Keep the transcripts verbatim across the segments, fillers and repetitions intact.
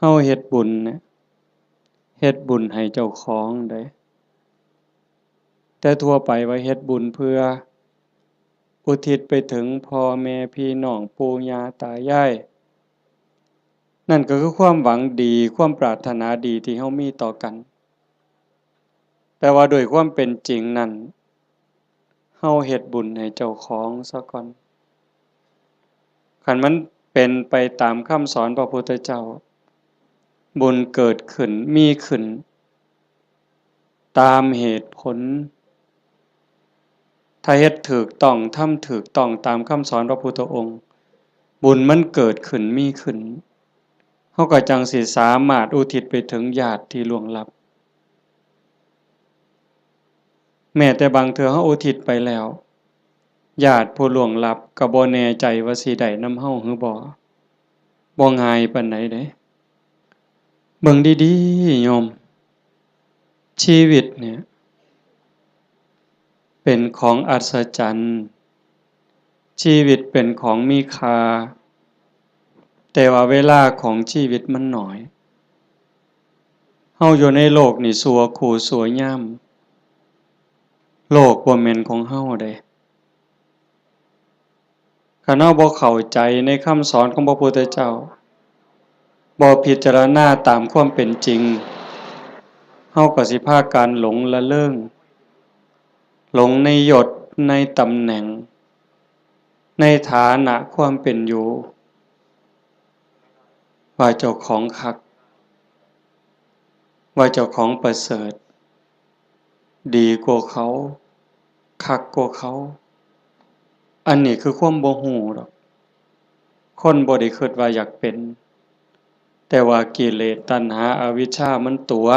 เฮาเฮ็ดบุญเนี่ย เฮ็ดบุญให้เจ้าของเด้ แต่ทั่วไปว่าเฮ็ดบุญเพื่ออุทิศไปถึงพ่อแม่พี่น้องปู่ย่าตายาย นั่นก็คือความหวังดี ความปรารถนาดีที่เฮามีต่อกัน แต่ว่าโดยความเป็นจริงนั้น เฮาเฮ็ดบุญให้เจ้าของซะก่อน คันมันเป็นไปตามคำสอนพระพุทธเจ้า บุญเกิดขึ้น มีขึ้น ตามเหตุผล ถ้าเฮ็ดถูกต้อง ทำถูกต้องตามคำสอนพระพุทธองค์ บุญมันเกิดขึ้น มีขึ้น เฮาก็จั่งสิสามารถอุทิศไปถึงญาติที่ล่วงลับ แม้แต่บางเทื่อเฮาอุทิศไปแล้ว ญาติผู้ล่วงลับก็บ่แน่ใจว่าสิได้นำเฮาหรือบ่ บ่ง่ายปานใดเด้ เบิ่งดีๆ โยม ชีวิตเนี่ย เป็นของอัศจรรย์ ชีวิตเป็นของมีค่า แต่ว่าเวลาของชีวิตมันน้อย เฮาอยู่ในโลกนี่ชั่วคู่ชั่วยาม โลกบ่แม่นของเฮาเด้ คันเฮาบ่เข้าใจในคำสอนของพระพุทธเจ้า บ่พิจารณาตามความเป็นจริง เฮาก็สิพากันหลงละเริง หลงในยศ ในตำแหน่ง ในฐานะความเป็นอยู่ ว่าเจ้าของคัก ว่าเจ้าของประเสริฐ ดีกว่าเขา คักกว่าเขา อันนี้คือความบ่ฮู้ดอก คนบ่ได้คิดว่าอยากเป็น แต่ว่ากิเลสตัณหาอวิชชามันตั๋ว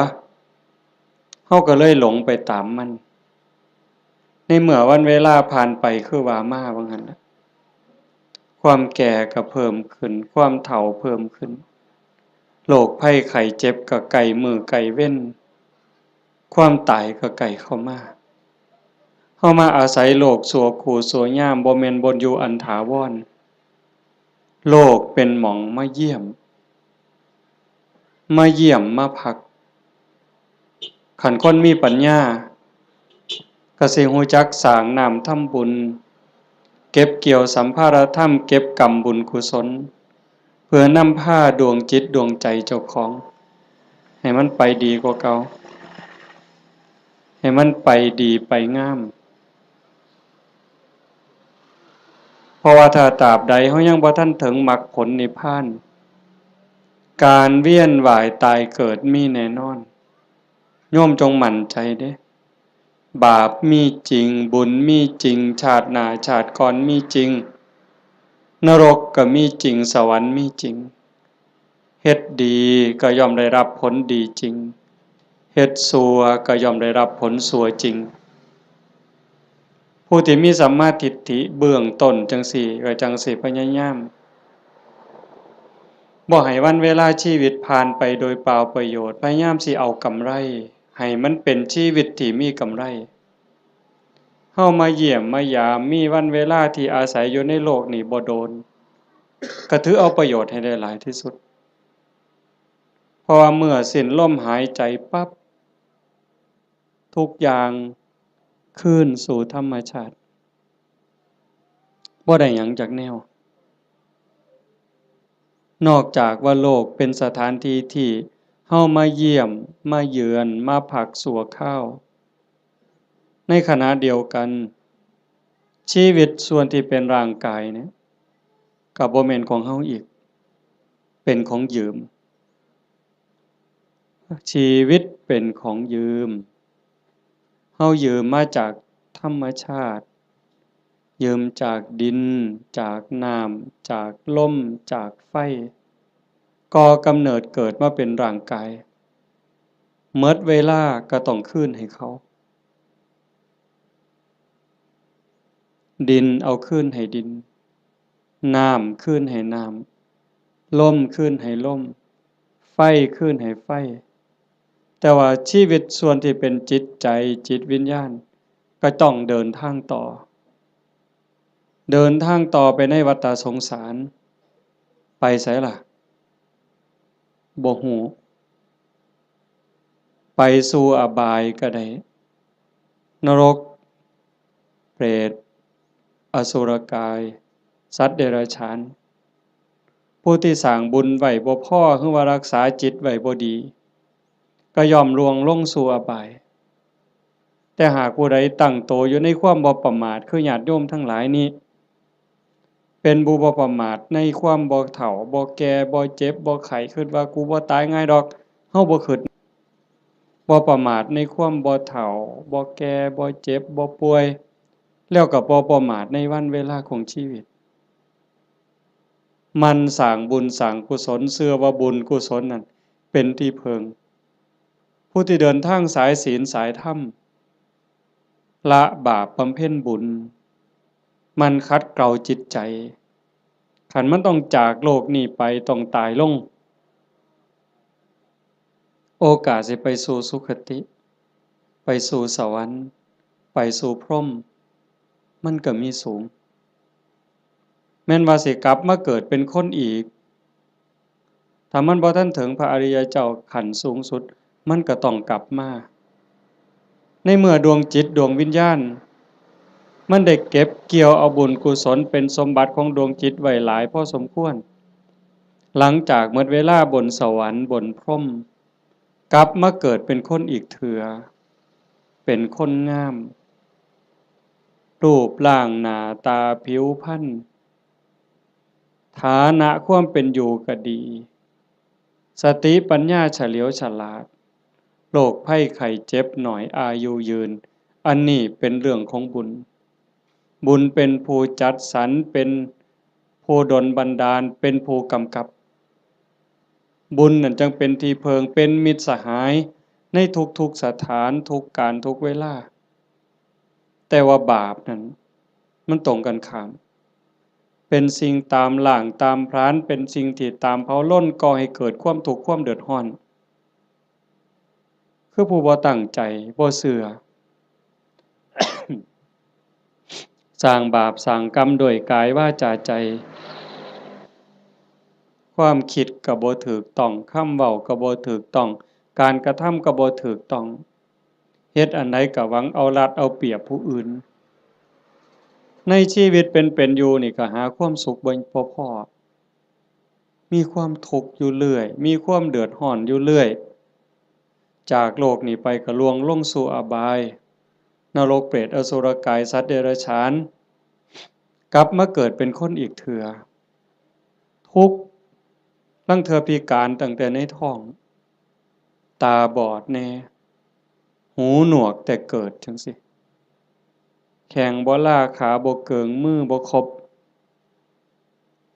เฮาก็เลยหลงไปตามมัน ในเมื่อวันเวลาผ่านไปคือว่ามาว่างั้นน่ะ ความแก่ก็เพิ่มขึ้น ความเฒ่าเพิ่มขึ้น โรคภัยไข้เจ็บก็ใกล้มื้อใกล้เว็น ความตายก็ใกล้เข้ามา เฮามาอาศัยโลกชั่วคู่ชั่วยาม บ่แม่นบ่อนอยู่อันถาวร โลกเป็นหม่องมาเยี่ยม มาเยี่ยมมาพัก คันคนมีปัญญา ก็สิฮู้จักสร้างน้ำทำบุญ เก็บเกี่ยวสัมภาระธรรม เก็บกำบุญกุศล เพื่อนำพาดวงจิตดวงใจเจ้าของ ให้มันไปดีกว่าเก่า ให้มันไปดีไปงาม เพราะว่าถ้าตราบใดเฮายังบ่ทันถึงมรรคผลนิพพาน การเวียนว่ายตายเกิดมีแน่นอน โยมจงมั่นใจเด้ บาปมีจริง บุญมีจริง ชาติหน้าชาติก่อนมีจริง นรกก็มีจริง สวรรค์มีจริง เฮ็ดดีก็ย่อมได้รับผลดีจริง เฮ็ดชั่วก็ย่อมได้รับผลชั่วจริง ผู้ที่มีสัมมาทิฏฐิเบื้องต้นจั่งซี้ ก็จั่งสิพยายาม บ่ให้วันเวลาชีวิตผ่านไปโดยเปล่าประโยชน์ พยายามสิเอากำไร ให้มันเป็นชีวิตที่มีกำไร เฮามาเยี่ยมมายาม มีวันเวลาที่อาศัยอยู่ในโลกนี้บ่โดน ก็ถือเอาประโยชน์ให้ได้หลายที่สุด เพราะว่าเมื่อสิ้นลมหายใจปั๊บ ทุกอย่างคืนสู่ธรรมชาติ บ่ได้หยังจักแนว นอกจากว่าโลกเป็นสถานที่ที่เฮามาเยี่ยม มาเยือน มาพักชั่วคราว ในขณะเดียวกัน ชีวิตส่วนที่เป็นร่างกายเนี่ย ก็บ่แม่นของเฮาอีก เป็นของยืม ชีวิตเป็นของยืม เฮายืมมาจากธรรมชาติ ยืมจากดิน จากน้ำ จากลม จากไฟ ก่อกำเนิดเกิดมาเป็นร่างกาย หมดเวลาก็ต้องคืนให้เขา ดินเอาคืนให้ดิน น้ำคืนให้น้ำ ลมคืนให้ลม ไฟคืนให้ไฟ แต่ว่าชีวิตส่วนที่เป็นจิตใจ จิตวิญญาณ ก็ต้องเดินทางต่อ เดินทางต่อไปในวัฏฏะสงสาร ไปไสล่ะ บ่ฮู้ ไปสู่อบายก็ได้ นรก เปรต อสุรกาย สัตว์เดรัจฉาน ผู้ที่สร้างบุญไว้บ่พอ หรือว่ารักษาจิตไว้บ่ดี ก็ย่อมล่วงลงสู่อบาย แต่หากผู้ใดตั้งโตอยู่ในความบ่ประมาท คือญาติโยมทั้งหลายนี้ เป็นผู้บ่ประมาทในความบ่เฒ่า บ่แก่ บ่เจ็บ บ่ไข้ คิดว่ากูบ่ตายง่ายดอก เฮาบ่คิด บ่ประมาทในความบ่เฒ่า บ่แก่ บ่เจ็บ บ่ป่วย แล้วก็บ่ประมาทในวันเวลาของชีวิต หมั่นสร้างบุญสร้างกุศล เชื่อว่าบุญกุศลนั่นเป็นที่พึ่ง ผู้ที่เดินทางสายศีลสายธรรม ละบาปบำเพ็ญบุญ หมั่นขัดเกลาจิตใจ คันมันต้องจากโลกนี้ไป ต้องตายลง โอกาสสิไปสู่สุคติ ไปสู่สวรรค์ ไปสู่พรหม มันก็มีสูง แม่นว่าสิกลับมาเกิดเป็นคนอีก ถ้ามันบ่ทันถึงพระอริยเจ้าขั้นสูงสุด มันก็ต้องกลับมา ในเมื่อดวงจิตดวงวิญญาณ มันได้เก็บเกี่ยวเอาบุญกุศลเป็นสมบัติของดวงจิตไว้หลายพอสมควร หลังจากหมดเวลาบนสวรรค์บนพรหม กลับมาเกิดเป็นคนอีกเถื่อ เป็นคนงาม รูปร่างหน้าตาผิวพรรณ ฐานะความเป็นอยู่ก็ดี สติปัญญาเฉลียวฉลาด โรคภัยไข้เจ็บน้อย อายุยืน อันนี้เป็นเรื่องของบุญ บุญเป็นผู้จัดสรร เป็นผู้ดลบันดาล เป็นผู้กำกับ บุญนั่นจั่งเป็นที่พึ่ง เป็นมิตรสหายในทุกๆสถาน ทุกกาล ทุกเวลา แต่ว่าบาปนั่น มันตรงกันข้าม เป็นสิ่งตามล้างตามผลาญ เป็นสิ่งที่ตามเผาลน ก่อให้เกิดความทุกข์ความเดือดร้อน คือผู้บ่ตั้งใจ บ่เชื่อ สร้างบาปสร้างกรรมด้วยกายวาจาใจ ความคิดก็บ่ถูกต้อง คำเว้าก็บ่ถูกต้อง การกระทำก็บ่ถูกต้อง เฮ็ดอันใดก็หวังเอารัดเอาเปรียบผู้อื่น ในชีวิตเป็นๆอยู่นี่ก็หาความสุขบ่ บ่พ้อ มีความทุกข์อยู่เรื่อย มีความเดือดร้อนอยู่เรื่อย จากโลกนี้ไปก็ล่วงลงสู่อบาย นรกเปรตอสุรกายสัตว์เดรัจฉาน กลับมาเกิดเป็นคนอีกเถื่อ ทุกข์ ลางเทื่อพิการตั้งแต่ในท้อง ตาบอดแน่ หูหนวกแต่เกิดจั่งซี้ แข้งบ่ลา ขาบ่เกิง มือบ่ครบ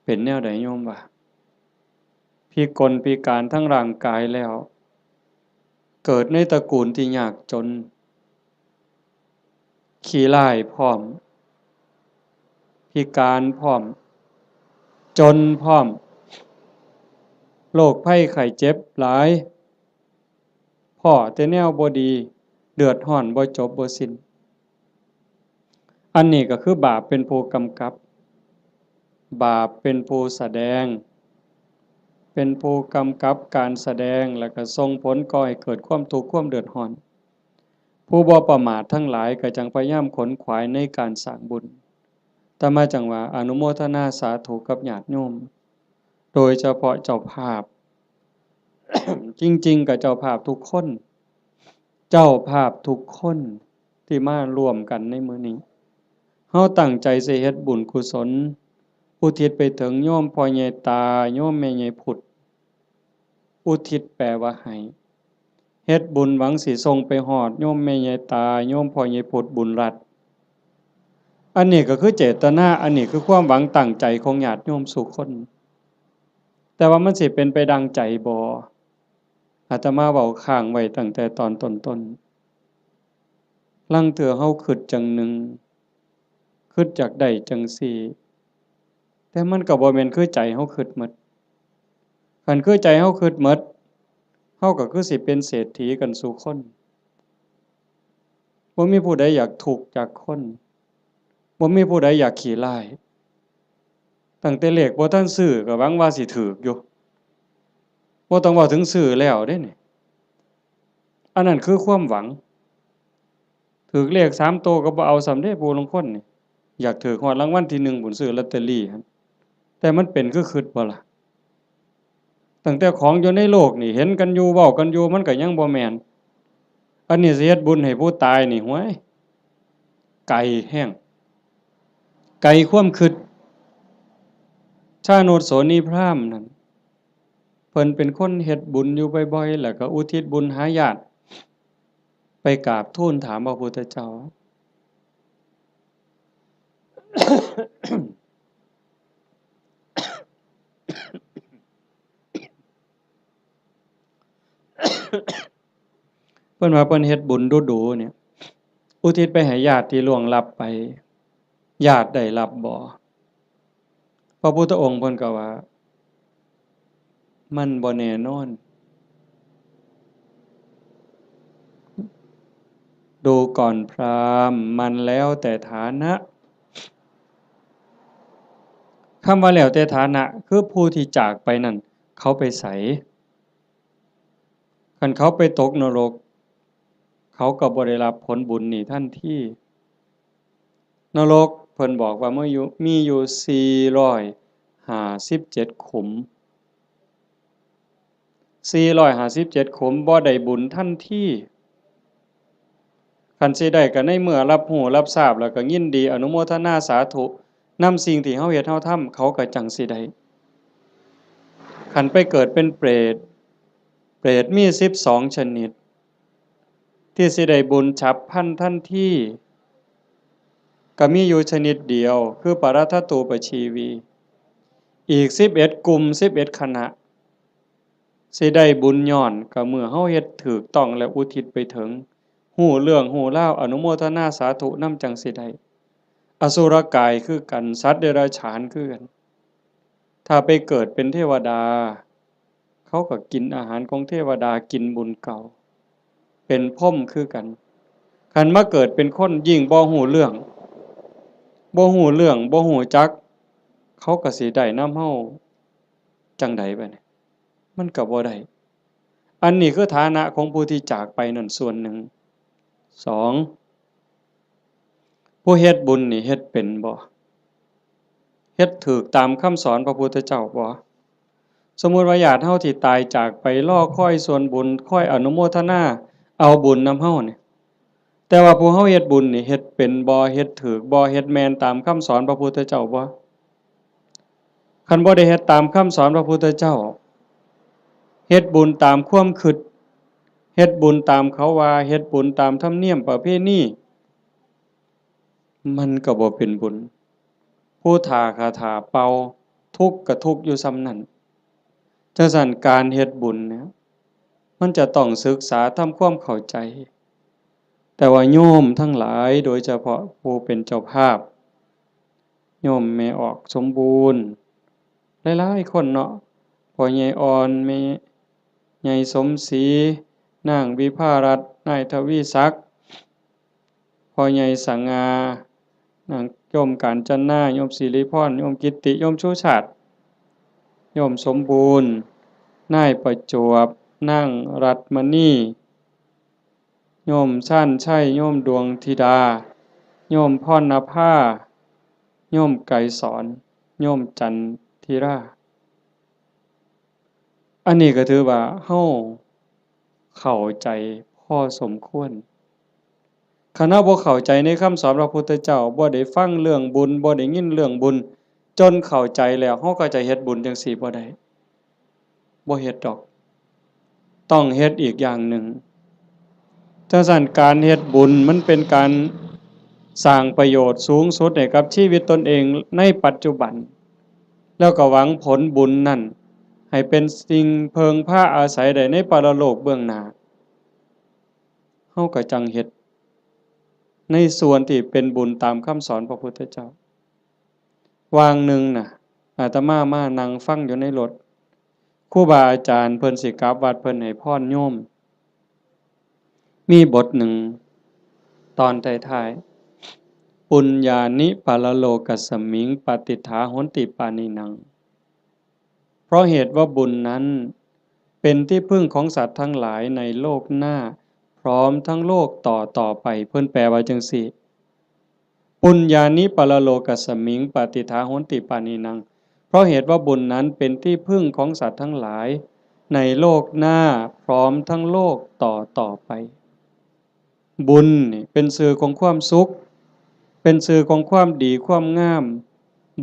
เป็นแนวใดโยมว่า พิกลพิการทั้งร่างกายแล้ว เกิดในตระกูลที่ยากจน ขี้ร้ายพร้อม พิการพร้อม จนพร้อม โรคภัยไข้เจ็บหลาย พ้อแต่แนวบ่ดี เดือดร้อนบ่จบบ่สิ้น อันนี้ก็คือบาปเป็นผู้กำกับ บาปเป็นผู้แสดง เป็นผู้กำกับการแสดง แล้วก็ส่งผลก่อให้เกิดความทุกข์ความเดือดร้อน ผู้บ่ประมาททั้งหลายก็จั่งพยายามขนขวายในการสร้างบุญ อาตมาจั่งว่าอนุโมทนาสาธุกับญาติโยม โดยเฉพาะเจ้าภาพ จริงๆ ก็เจ้าภาพทุกคน เจ้าภาพทุกคนที่มาร่วมกันในมื้อนี้ เฮาตั้งใจสิเฮ็ดบุญกุศล อุทิศไปถึงโยมพ่อใหญ่ตา โยมแม่ใหญ่พุด อุทิศแปลว่าให้ เฮ็ดบุญหวังสิส่งไปฮอดโยมแม่ใหญ่ตา โยมพ่อใหญ่พุด บุญรัตน์ อันนี้ก็คือเจตนา อันนี้คือความหวังตั้งใจของญาติโยมสู่คน แต่ว่ามันสิเป็นไปดังใจบ่ อาตมาเว้าค้างไว้ตั้งแต่ตอนต้นๆ ลางเทื่อเฮาคิดจั่งหนึ่ง คิดอยากได้จั่งซี้ แต่มันก็บ่แม่นคือใจเฮาคิดหมด คันคือใจเฮาคิดหมด เฮาก็คือสิเป็นเศรษฐีกันสู่คน บ่มีผู้ใดอยากทุกข์จักคน บ่มีผู้ใดอยากขี้ร้าย ตั้งแต่เลขบ่ทันซื้อก็หวังว่าสิถูกอยู่ บ่ต้องเว้าถึงซื้อแล้วเด้นี่ อันนั้นคือความหวัง ถืกเลขสามตัวก็บ่เอาซ้ำเด้ ผู้ลางคนนี่ อยากถืกฮอดรางวัลที่หนึ่งพุ้น ซื้อลอตเตอรี่หั่น แต่มันเป็นคือคิดบ่ล่ะ ตั้งแต่ของอยู่ในโลกนี่ เห็นกันอยู่ เว้ากันอยู่ มันก็ยังบ่แม่น อันนี้สิเฮ็ดบุญให้ผู้ตายนี่ ห้วย ไกลแฮง ไกลความคิด ชาโนชโสนีพราหมณ์นั่น เพิ่นเป็นคนเฮ็ดบุญอยู่บ่อยๆ แล้วก็อุทิศบุญหาญาติ ไปกราบทูลถามพระพุทธเจ้า เพิ่นว่าเพิ่นเฮ็ดบุญดูๆ เนี่ย อุทิศไปให้ญาติที่ล่วงลับไป ญาติได้รับบ่ พระพุทธองค์เพิ่นก็ว่า มันบ่แน่นอน ดูก่อนพราหมณ์ มันแล้วแต่ฐานะ คำว่าแล้วแต่ฐานะ คือผู้ที่จากไปนั่น เขาไปไส คันเขาไปตกนรก เขาก็บ่ได้รับผลบุญนี้ทันที นรกเพิ่นบอกว่ามีอยู่ มีอยู่สี่ร้อยห้าสิบเจ็ดขุม สี่ร้อยห้าสิบเจ็ดขุม บ่ได้บุญทันที คันสิได้ก็ในเมื่อรับรู้รับทราบแล้วก็ยินดีอนุโมทนาสาธุนำสิ่งที่เฮาเฮ็ดเฮาทำ เขาก็จั่งสิได้ คันไปเกิดเป็นเปรต เปรตมีสิบสองชนิด ที่สิได้บุญฉับพลันทันที ก็มีอยู่ชนิดเดียว คือปรัตถตูปชีวี อีกสิบเอ็ดกลุ่ม สิบเอ็ดคณะ สิได้บุญย้อนก็เมื่อเฮาเฮ็ดถูกต้องและอุทิศไปถึง ฮู้เรื่องฮู้ราว อนุโมทนาสาธุนำจั่งสิได้ อสุรกายคือกัน สัตว์เดรัจฉานคือกัน ถ้าไปเกิดเป็นเทวดา เขาก็กินอาหารของเทวดา กินบุญเก่า เป็นพรหมคือกัน คันมาเกิดเป็นคนยิ่งบ่ฮู้เรื่อง บ่ฮู้เรื่อง บ่ฮู้จัก เขาก็สิได้นำเฮาจั่งใดบัดนี้ มันก็บ่ได้ อันนี้คือฐานะของผู้ที่จากไปนั่นส่วนหนึ่ง สอง ผู้เฮ็ดบุญนี่เฮ็ดเป็นบ่ เฮ็ดถูกตามคำสอนพระพุทธเจ้าบ่ สมมุติว่าญาติเฮาที่ตายจากไปรอคอยส่วนบุญ คอยอนุโมทนาเอาบุญนำเฮานี่ แต่ว่าผู้เฮาเฮ็ดบุญนี่เฮ็ดเป็นบ่ เฮ็ดถูกบ่ เฮ็ดแม่นตามคำสอนพระพุทธเจ้าบ่ คันบ่ได้เฮ็ดตามคำสอนพระพุทธเจ้า เฮ็ดบุญตามความคิด เฮ็ดบุญตามเขาว่า เฮ็ดบุญตามธรรมเนียมประเพณี มันก็บ่เป็นบุญ ผู้ถ้าขาถ้าเป่า ทุกข์ก็ทุกข์อยู่ส่ำนั้น จั่งซั้นการเฮ็ดบุญเนี่ย มันจะต้องศึกษาทำความเข้าใจ แต่ว่าโยมทั้งหลาย โดยเฉพาะผู้เป็นเจ้าภาพ โยมแม่ออกสมบูรณ์ หลายๆ คนเนาะ พ่อใหญ่อ่อน แม่ใหญ่สมศรี นางวิภารัตน์ นายทวีศักดิ์ พ่อใหญ่สง่า นางโยมกาญจนา โยมสิริพร โยมกิตติ โยมชูชาติ โยมสมบูรณ์ นายประจวบ นางรัตน์มณี โยมชาญชัย โยมดวงธิดา โยมพรณภา โยมไกรสอน โยมจันทิรา อันนี้ก็ถือว่าเฮาเข้าใจพอสมควร คันเฮาบ่เข้าใจในคำสอนพระพุทธเจ้า บ่ได้ฟังเรื่องบุญ บ่ได้ยินเรื่องบุญ จนเข้าใจแล้ว เฮาก็จะเฮ็ดบุญจั่งซี้บ่ได้ บ่เฮ็ดดอก ต้องเฮ็ดอีกอย่างหนึ่ง จั่งซั้นการเฮ็ดบุญมันเป็นการสร้างประโยชน์สูงสุดให้กับชีวิตตนเองในปัจจุบัน แล้วก็หวังผลบุญนั่นให้เป็นสิ่งเพิ่งพาอาศัยได้ในปรโลกเบื้องหน้า เฮาก็จั่งเฮ็ดในส่วนที่เป็นบุญตามคำสอนพระพุทธเจ้า วางหนึ่งน่ะ อาตมามานั่งฟังอยู่ในรถ ครูบาอาจารย์เพิ่นสิกลับวัด เพิ่นให้พรโยม มีบทหนึ่ง ตอนท้ายๆ ปุญญานิปรโลกัสมิง ปาติฏฐาโหนติปานิหนัง เพราะเหตุว่าบุญนั้น เป็นที่พึ่งของสัตว์ทั้งหลายในโลกหน้า พร้อมทั้งโลกต่อต่อไป เพิ่นแปลว่าจั่งซี้ ปุญญานิปรโลกัสมิง ปฏิฏฐาโหนติปาณีนัง เพราะเหตุว่าบุญนั้นเป็นที่พึ่งของสัตว์ทั้งหลาย ในโลกหน้าพร้อมทั้งโลกต่อต่อไป บุญนี่เป็นชื่อของความสุข เป็นชื่อของความดีความงาม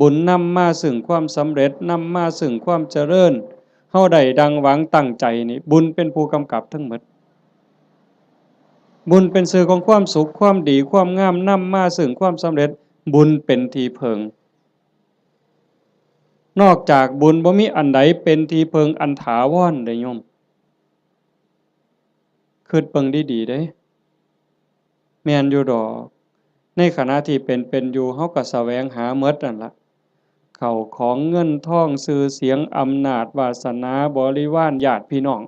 บุญนำมาซึ่งความสำเร็จ นำมาซึ่งความเจริญ เฮาได้ดังหวังตั้งใจนี่ บุญเป็นผู้กำกับทั้งหมด บุญเป็นชื่อของความสุข ความดี ความงาม นำมาซึ่งความสำเร็จ บุญเป็นที่พึ่ง นอกจากบุญบ่มีอันใดเป็นที่พึ่งอันถาวรเด้โยม คิดเบิ่งดีๆเด้ แม่นอยู่ดอก ในขณะที่เป็นเป็นอยู่ เฮาก็แสวงหาหมดนั่นละ เข้าของเงินทอง ชื่อเสียง อำนาจ วาสนา บริวาร ญาติพี่น้อง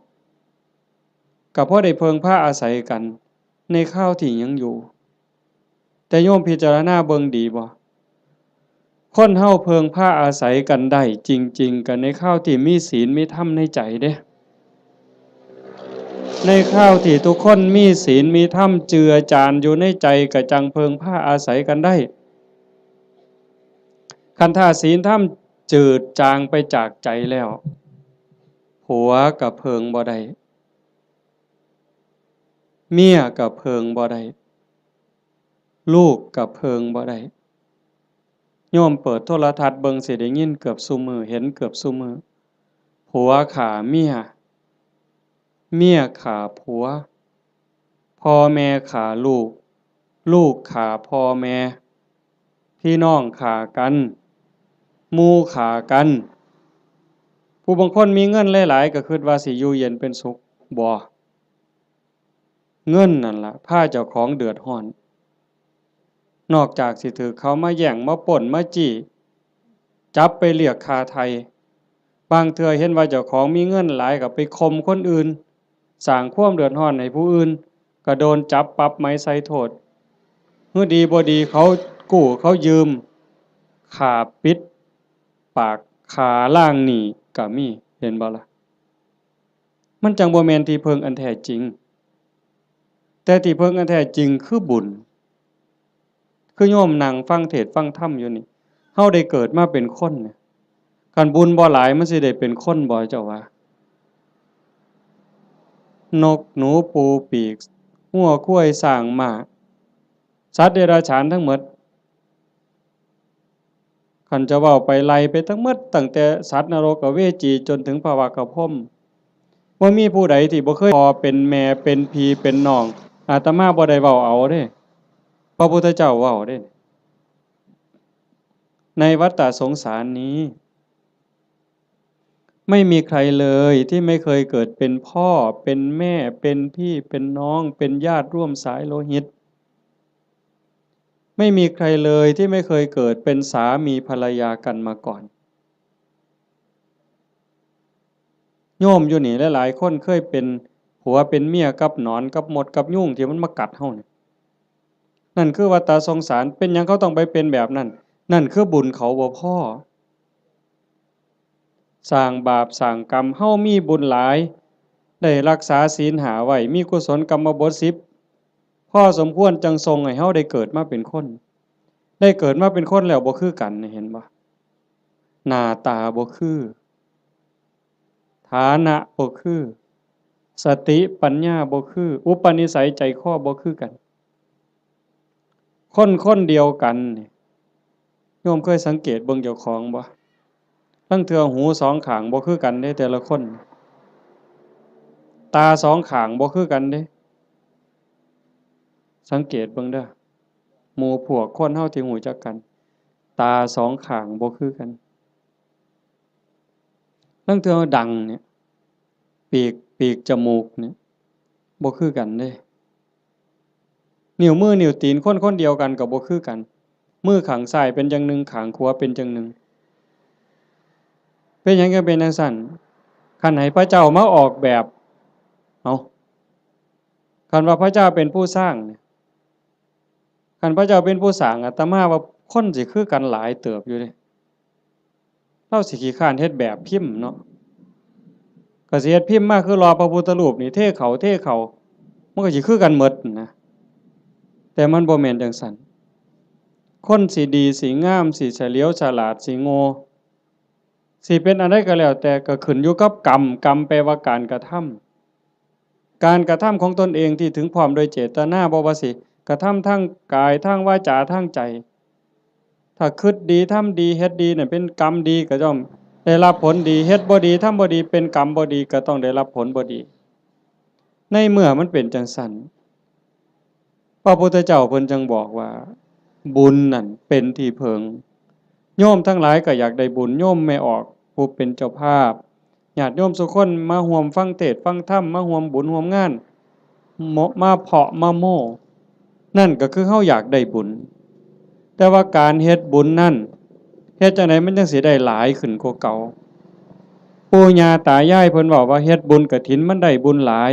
ก็พอได้เพิ่งพาอาศัยกัน ในคราวที่ยังอยู่ แต่โยมพิจารณาเบิ่งดีบ่ คนเฮาเพิ่งพาอาศัยกันได้จริงๆ ก็ในคราวที่มีศีลมีธรรมในใจเด้ ในคราวที่ทุกคนมีศีลมีธรรมเจือจานอยู่ในใจ ก็จั่งเพิ่งพาอาศัยกันได้ คันถ้าศีลธรรมจืดจางไปจากใจแล้ว ผัวก็เพิ่งบ่ได้ เมียก็เพิ่งบ่ได้ ลูกก็เพิ่งบ่ได้ โยมเปิดโทรทัศน์เบิ่งสิได้ยินเกือบซุมื้อ เห็นเกือบซุมื้อ ผัวฆ่าเมีย เมียฆ่าผัว พ่อแม่ฆ่าลูก ลูกฆ่าพ่อแม่ พี่น้องฆ่ากัน หมู่ฆ่ากัน ผู้บางคนมีเงินหลายๆ ก็คิดว่าสิอยู่เย็นเป็นสุข บ่ เงินนั่นล่ะพาเจ้าของเดือดร้อน นอกจากสิถืกเขามาแย่ง มาปล้น มาจี้ จับไปเรียกค่าไถ่ บางเทื่อเห็นว่าเจ้าของมีเงินหลายก็ไปข่มคนอื่น สร้างความเดือดร้อนให้ผู้อื่น ก็โดนจับปรับใหม่ใส่โทษ หื้อดีบ่ดีเขากู้เขายืม ฆ่าปิดปาก ฆ่าล้างหนี้ก็มี เห็นบ่ล่ะ มันจั่งบ่แม่นที่พึ่งอันแท้จริง แต่ที่พึ่งอันแท้จริงคือบุญ คือโยมนั่งฟังเทศน์ฟังธรรมอยู่นี่ เฮาได้เกิดมาเป็นคนเนี่ย คันบุญบ่หลายมันสิได้เป็นคนบ่ เจ้าว่า นกหนูปูปีก งัวควายช้างม้า สัตว์เดรัจฉานทั้งหมด คันจะเว้าไปไล่ไปทั้งหมด ตั้งแต่สัตว์นรกอเวจีจนถึงพระวักกะพรหม บ่มีผู้ใดที่บ่เคยพ่อเป็นแม่เป็นพี่เป็นน้อง อาตมาบ่ได้เว้าเอาเด้ พระพุทธเจ้าเว้าเด้ ในวัฏฏะสงสารนี้ ไม่มีใครเลยที่ไม่เคยเกิดเป็นพ่อ เป็นแม่ เป็นพี่ เป็นน้อง เป็นญาติร่วมสายโลหิต ไม่มีใครเลยที่ไม่เคยเกิดเป็นสามีภรรยากันมาก่อน โยมอยู่นี่หลายๆคนเคยเป็นผัวเป็นเมียกับหนอนกับมดกับยุงที่มันมากัดเฮานี่ นั่นคือวัฏฏะสงสาร เป็นหยังเขาต้องไปเป็นแบบนั้น นั่นคือบุญเขาบ่พอ สร้างบาปสร้างกรรม เฮามีบุญหลาย ได้รักษาศีลห้าไว้ มีกุศลกรรมบทสิบ พอสมควรจั่งส่งให้เฮาได้เกิดมาเป็นคน ได้เกิดมาเป็นคนแล้วบ่คือกันนี่ เห็นบ่ หน้าตาบ่คือ ฐานะบ่คือ สติปัญญาบ่คือ อุปนิสัยใจคอบ่คือกัน คนคนเดียวกันนี่ โยมเคยสังเกตเบิ่งเจ้าของบ่ ลางเทื่อหูสองข้างบ่คือกันเด้ แต่ละคน ตาสองข้างบ่คือกันเด้ สังเกตเบิ่งเด้อ หมู่พวกคนเฮาที่รู้จักกัน ตาสองข้างบ่คือกัน ลางเทื่อดังเนี่ย ปีก ปีกจมูกเนี่ย บ่คือกันเด้ นิ้วมือนิ้วตีนคนคนเดียวกันก็บ่คือกัน มือข้างซ้ายเป็นจั่งหนึ่ง ข้างขวาเป็นจั่งหนึ่ง เป็นหยังจั่งเป็นจั่งซั้น คันให้พระเจ้ามาออกแบบ เอ้า คันว่าพระเจ้าเป็นผู้สร้างเนี่ย คันพระเจ้าเป็นผู้สร้าง อาตมาว่าคนสิคือกันหลายเติบอยู่เด้ ลาวสิขี้คร้านเฮ็ดแบบพิมพ์เนาะ ก็สิเฮ็ดพิมพ์มาคือหล่อพระพุทธรูปนี่ เทเข้า เทเข้า มันก็สิคือกันหมดนะ แต่มันบ่แม่นจั่งซั้น คนสิดี สิงาม สิเฉลียวฉลาด สิโง่ สิเป็นอันใดก็แล้วแต่ ก็ขึ้นอยู่กับกรรม กรรมแปลว่าการกระทำ การกระทำของตนเองที่ถึงพร้อมโดยเจตนา บ่ว่าสิกระทำทางกาย ทางวาจา ทางใจ ถ้าคิดดี ทำดี เฮ็ดดีเนี่ยเป็นกรรมดี ก็ย่อมได้รับผลดี เฮ็ดบ่ดี ทำบ่ดี เป็นกรรมบ่ดี ก็ต้องได้รับผลบ่ดี ในเมื่อมันเป็นจั่งซั้น พระพุทธเจ้าเพิ่นจึงบอกว่า บุญนั่นเป็นที่เพิ่ง โยมทั้งหลายก็อยากได้บุญ โยมแม่ออกผู้เป็นเจ้าภาพ ญาติโยมสุคนมาร่วมฟังเทศน์ฟังธรรม มาร่วมบุญร่วมงาน มาเพาะมาโม้ นั่นก็คือเฮาอยากได้บุญ แต่ว่าการเฮ็ดบุญนั่น เฮ็ดจั่งใดมันจั่งสิได้หลายขึ้นกว่าเก่า ปู่ย่าตายายเพิ่นเว้าว่าเฮ็ดบุญกฐินมันได้บุญหลาย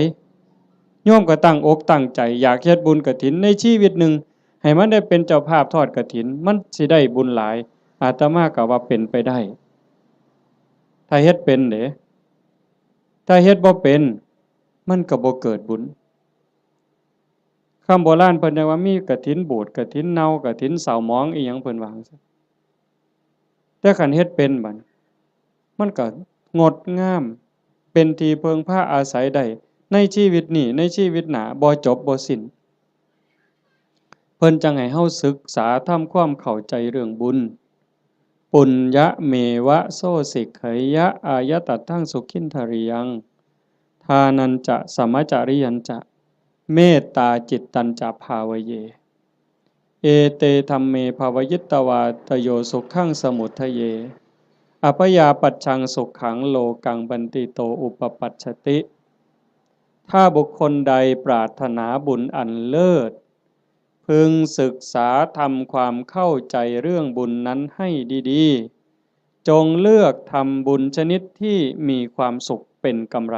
โยมก็ตั้งอกตั้งใจอยากเฮ็ดบุญกฐินในชีวิตหนึ่ง ให้มันได้เป็นเจ้าภาพทอดกฐิน มันสิได้บุญหลาย อาตมาก็ว่าเป็นไปได้ ถ้าเฮ็ดเป็นเด้ ถ้าเฮ็ดบ่เป็น มันก็บ่เกิดบุญ คำโบราณเพิ่นยังว่ามีกฐินบูด กฐินเน่า กฐินเศร้าหมอง อีหยังเพิ่นว่าจั่งซี้ แต่คันเฮ็ดเป็นบัดนี้ มันก็งดงาม เป็นที่เพิ่งพาอาศัยได้ ในชีวิตนี้ ในชีวิตหน้า บ่จบบ่สิ้น เพิ่นจั่งให้เฮาศึกษาทำความเข้าใจเรื่องบุญ ปุญญะเมวะโสสิกขยะอายตัตถังสุขินทริยัง ทานัญจะสมจริยัญจะ เมตตาจิตตัญจะภาวะเย เอเตธัมเมภาวิตวาตโยสุขังสมุทเย อัพยาปัชชังสุขังโลกังบันติโตอุปปัชชติ ถ้าบุคคลใดปรารถนาบุญอันเลิศ พึงศึกษาทำความเข้าใจเรื่องบุญนั้นให้ดีๆ จงเลือกทำบุญชนิดที่มีความสุขเป็นกำไร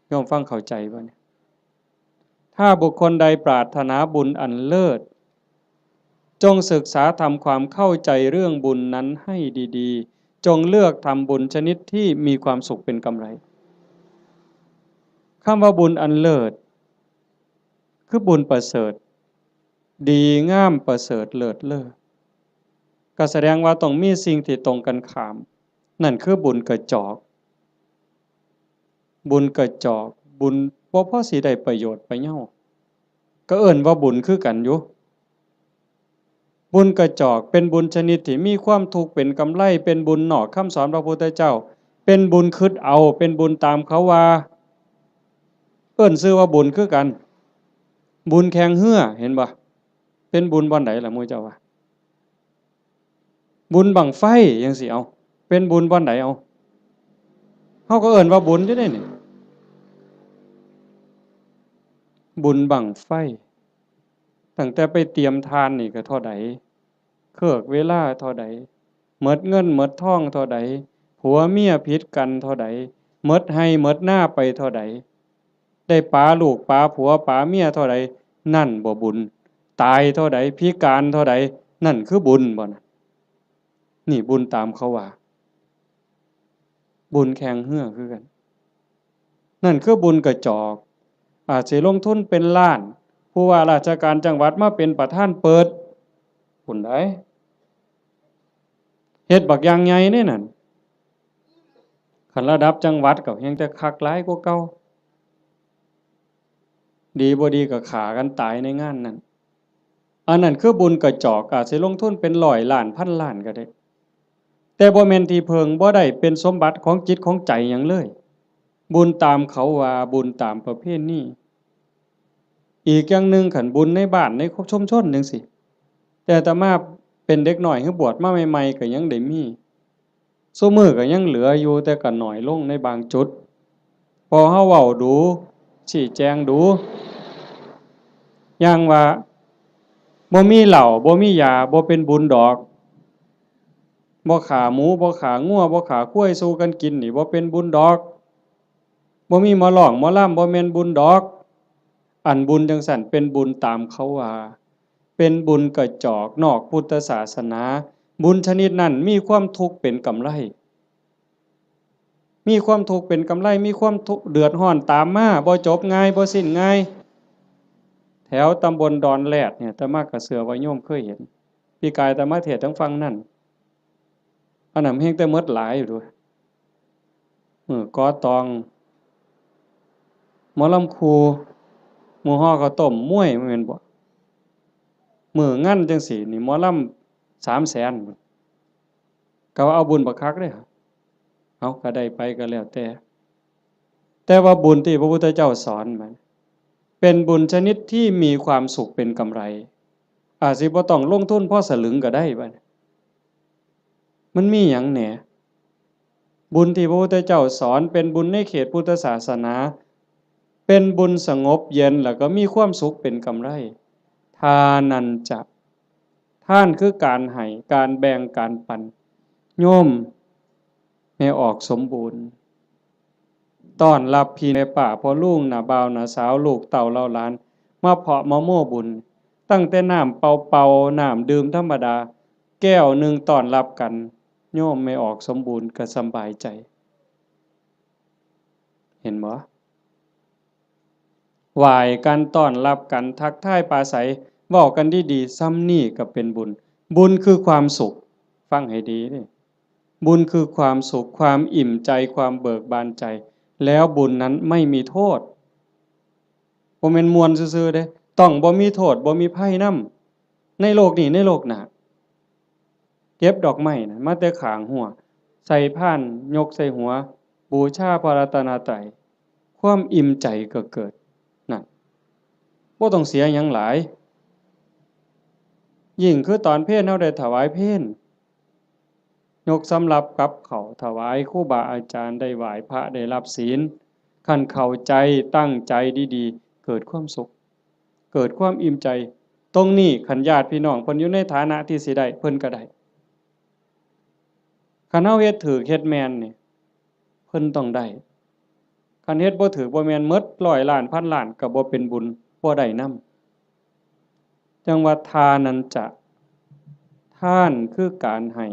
โยมฟังเข้าใจบ่เนี่ย ถ้าบุคคลใดปรารถนาบุญอันเลิศ จงศึกษาทำความเข้าใจเรื่องบุญนั้นให้ดีๆ จงเลือกทำบุญชนิดที่มีความสุขเป็นกำไร คำว่าบุญอันเลิศ คือบุญประเสริฐ ดีงามประเสริฐเลิศเลอ ก็แสดงว่าต้องมีสิ่งที่ตรงกันข้าม นั่นคือบุญกระจอก บุญกระจอก บุญบ่พอสิได้ประโยชน์ประเยา ก็เอิ้นว่าบุญคือกันอยู่ บุญกระจอกเป็นบุญชนิดที่มีความทุกข์เป็นกำไร เป็นบุญนอกคำสอนพระพุทธเจ้า เป็นบุญคิดเอา เป็นบุญตามเขาว่า เอิ้นชื่อว่าบุญคือกัน บุญแข่งเฮือ เห็นบ่ เป็นบุญบ่อนใดล่ะหมู่เจ้าว่า บุญบั้งไฟจั่งซี้ เอา เป็นบุญบ่อนใด เอา เฮาก็เอิ้นว่าบุญอยู่เด้นี่ บุญบั้งไฟ ตั้งแต่ไปเตรียมถ่านนี่ก็เท่าใด เคิกเวลาเท่าใด หมดเงินหมดทองเท่าใด ผัวเมียผิดกันเท่าใด หมดไฮ่หมดนาไปเท่าใด ได้ปาลูกปาผัวปาเมียเท่าใด นั่นบ่บุญ ตายเท่าใด พิการเท่าใด นั่นคือบุญบ่นะ นี่บุญตามเขาว่า บุญแข่งเฮือคือกัน นั่นคือบุญกระจอก อาจสิลงทุนเป็นล้าน ผู้ว่าราชการจังหวัดมาเป็นประธานเปิด บุญใด เฮ็ดบักอย่างใหญ่เด้นั่น คันระดับจังหวัดก็แฮ่งแต่คักหลายกว่าเก่า ดีบ่ดีก็ฆ่ากันตายในงานนั้น อันนั้นคือบุญกระจอก อาจสิลงทุนเป็นร้อยล้านพันล้านก็ได้ แต่บ่แม่นที่เพิ่ง บ่ได้เป็นสมบัติของจิตของใจหยังเลย บุญตามเขาว่า บุญตามประเพณี อีกอย่างหนึ่ง คันบุญในบ้านในชุมชนจั่งซี้ แต่อาตมาเป็นเด็กน้อย คือบวชมาใหม่ๆ ก็ยังได้มี ซุมื้อก็ยังเหลืออยู่ แต่ก็น้อยลงในบางจุด พอเฮาเว้าดู ชี้แจงดู อย่างว่า บ่มีเหล้า บ่มียา บ่เป็นบุญดอก บ่ฆ่าหมู บ่ฆ่างัว บ่ฆ่าควายสู่กันกินนี่ บ่เป็นบุญดอก บ่มีหมอร้องหมอลำ บ่แม่นบุญดอก อันบุญจั่งซั้นเป็นบุญตามเขาว่า เป็นบุญกระจอกนอกพุทธศาสนา บุญชนิดนั้นมีความทุกข์เป็นกำไร มีความทุกข์เป็นกำไร มีความทุกข์เดือดร้อนตามมา บ่จบง่าย บ่สิ้นง่าย แถวตำบลดอนแรดเนี่ย อาตมาก็เชื่อว่าโยมเคยเห็น ปีกายอาตมาเทศน์ทางฝั่งนั่น อันนั้นแฮงแต่หมดหลายอยู่เด้อ มื้อก่อตอง หมอลำครู มื้อห่อข้าวต้ม มวย แม่นบ่ มื้องานจั่งซี้นี่ หมอลำสามแสน ก็ว่าเอาบุญบักคักเด้ เอา ก็ได้ไปก็แล้วแต่ แต่ว่าบุญที่พระพุทธเจ้าสอนมัน เป็นบุญชนิดที่มีความสุขเป็นกำไร อาจสิบ่ต้องลงทุนพอสลึงก็ได้บัดนี้ มันมีหยังแหน่ บุญที่พระพุทธเจ้าสอนเป็นบุญในเขตพุทธศาสนา เป็นบุญสงบเย็น แล้วก็มีความสุขเป็นกำไร ทานัญจะ ทานคือการให้ การแบ่ง การปัน โยมแม่ออกสมบูรณ์ ต้อนรับพี่แม่ป้าพ่อลุง น้าบ่าว น้าสาว ลูกเต้าเหล่าหลาน มาเพาะมาโม้บุญ ตั้งแต่น้ำเปล่าๆ น้ำดื่มธรรมดา แก้วหนึ่งต้อนรับกัน โยมแม่ออกสมบูรณ์ก็สำบายใจ เห็นบ่ ไหว้กัน ต้อนรับกัน ทักทายปราศรัย เว้ากันดีๆ ส่ำนี้ก็เป็นบุญ บุญคือความสุข ฟังให้ดีเด้ บุญคือความสุข ความอิ่มใจ ความเบิกบานใจ แล้วบุญนั้นไม่มีโทษ บ่แม่นม่วนซื่อๆเด้ ต้องบ่มีโทษ บ่มีภัยนำ ในโลกนี้ ในโลกหน้า เก็บดอกไม้นะ มาแต่ข้างฮั้ว ใส่พาน ยกใส่หัว บูชาพระรัตนตรัย ความอิ่มใจก็เกิด นั่น บ่ต้องเสียหยังหลาย ยิ่งคือตอนเพลเฮาได้ถวายเพล ยกสำรับกับข้าวถวายครูบาอาจารย์ ได้ไหว้พระ ได้รับศีล คันเข้าใจ ตั้งใจดีๆ เกิดความสุข เกิดความอิ่มใจ ตรงนี้คันญาติพี่น้องเพิ่นอยู่ในฐานะที่สิได้ เพิ่นก็ได้ คันเฮาเฮ็ดถูก เฮ็ดแม่นนี่ เพิ่นต้องได้ คันเฮ็ดบ่ถูกบ่แม่น หมดร้อยล้าน พันล้าน ก็บ่เป็นบุญ บ่ได้นำ จั่งว่าทานัญจะ ทานคือการให้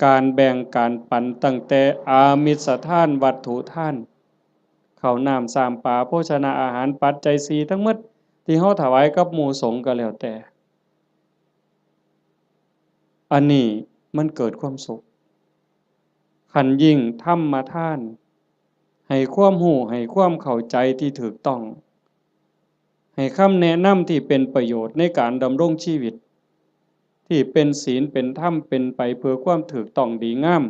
การแบ่ง การปัน ตั้งแต่อามิสทาน วัตถุทาน ข้าวน้ำ ซ้ำปลา โภชนาอาหาร ปัจจัยสี่ทั้งหมด ที่เฮาถวายกับหมู่สงฆ์ก็แล้วแต่ อันนี้มันเกิดความสุข คันยิ่งธรรมทาน ให้ความรู้ ให้ความเข้าใจที่ถูกต้อง ให้คำแนะนำที่เป็นประโยชน์ในการดำรงชีวิต ที่เป็นศีล เป็นธรรม เป็นไปเพื่อความถูกต้องดีงาม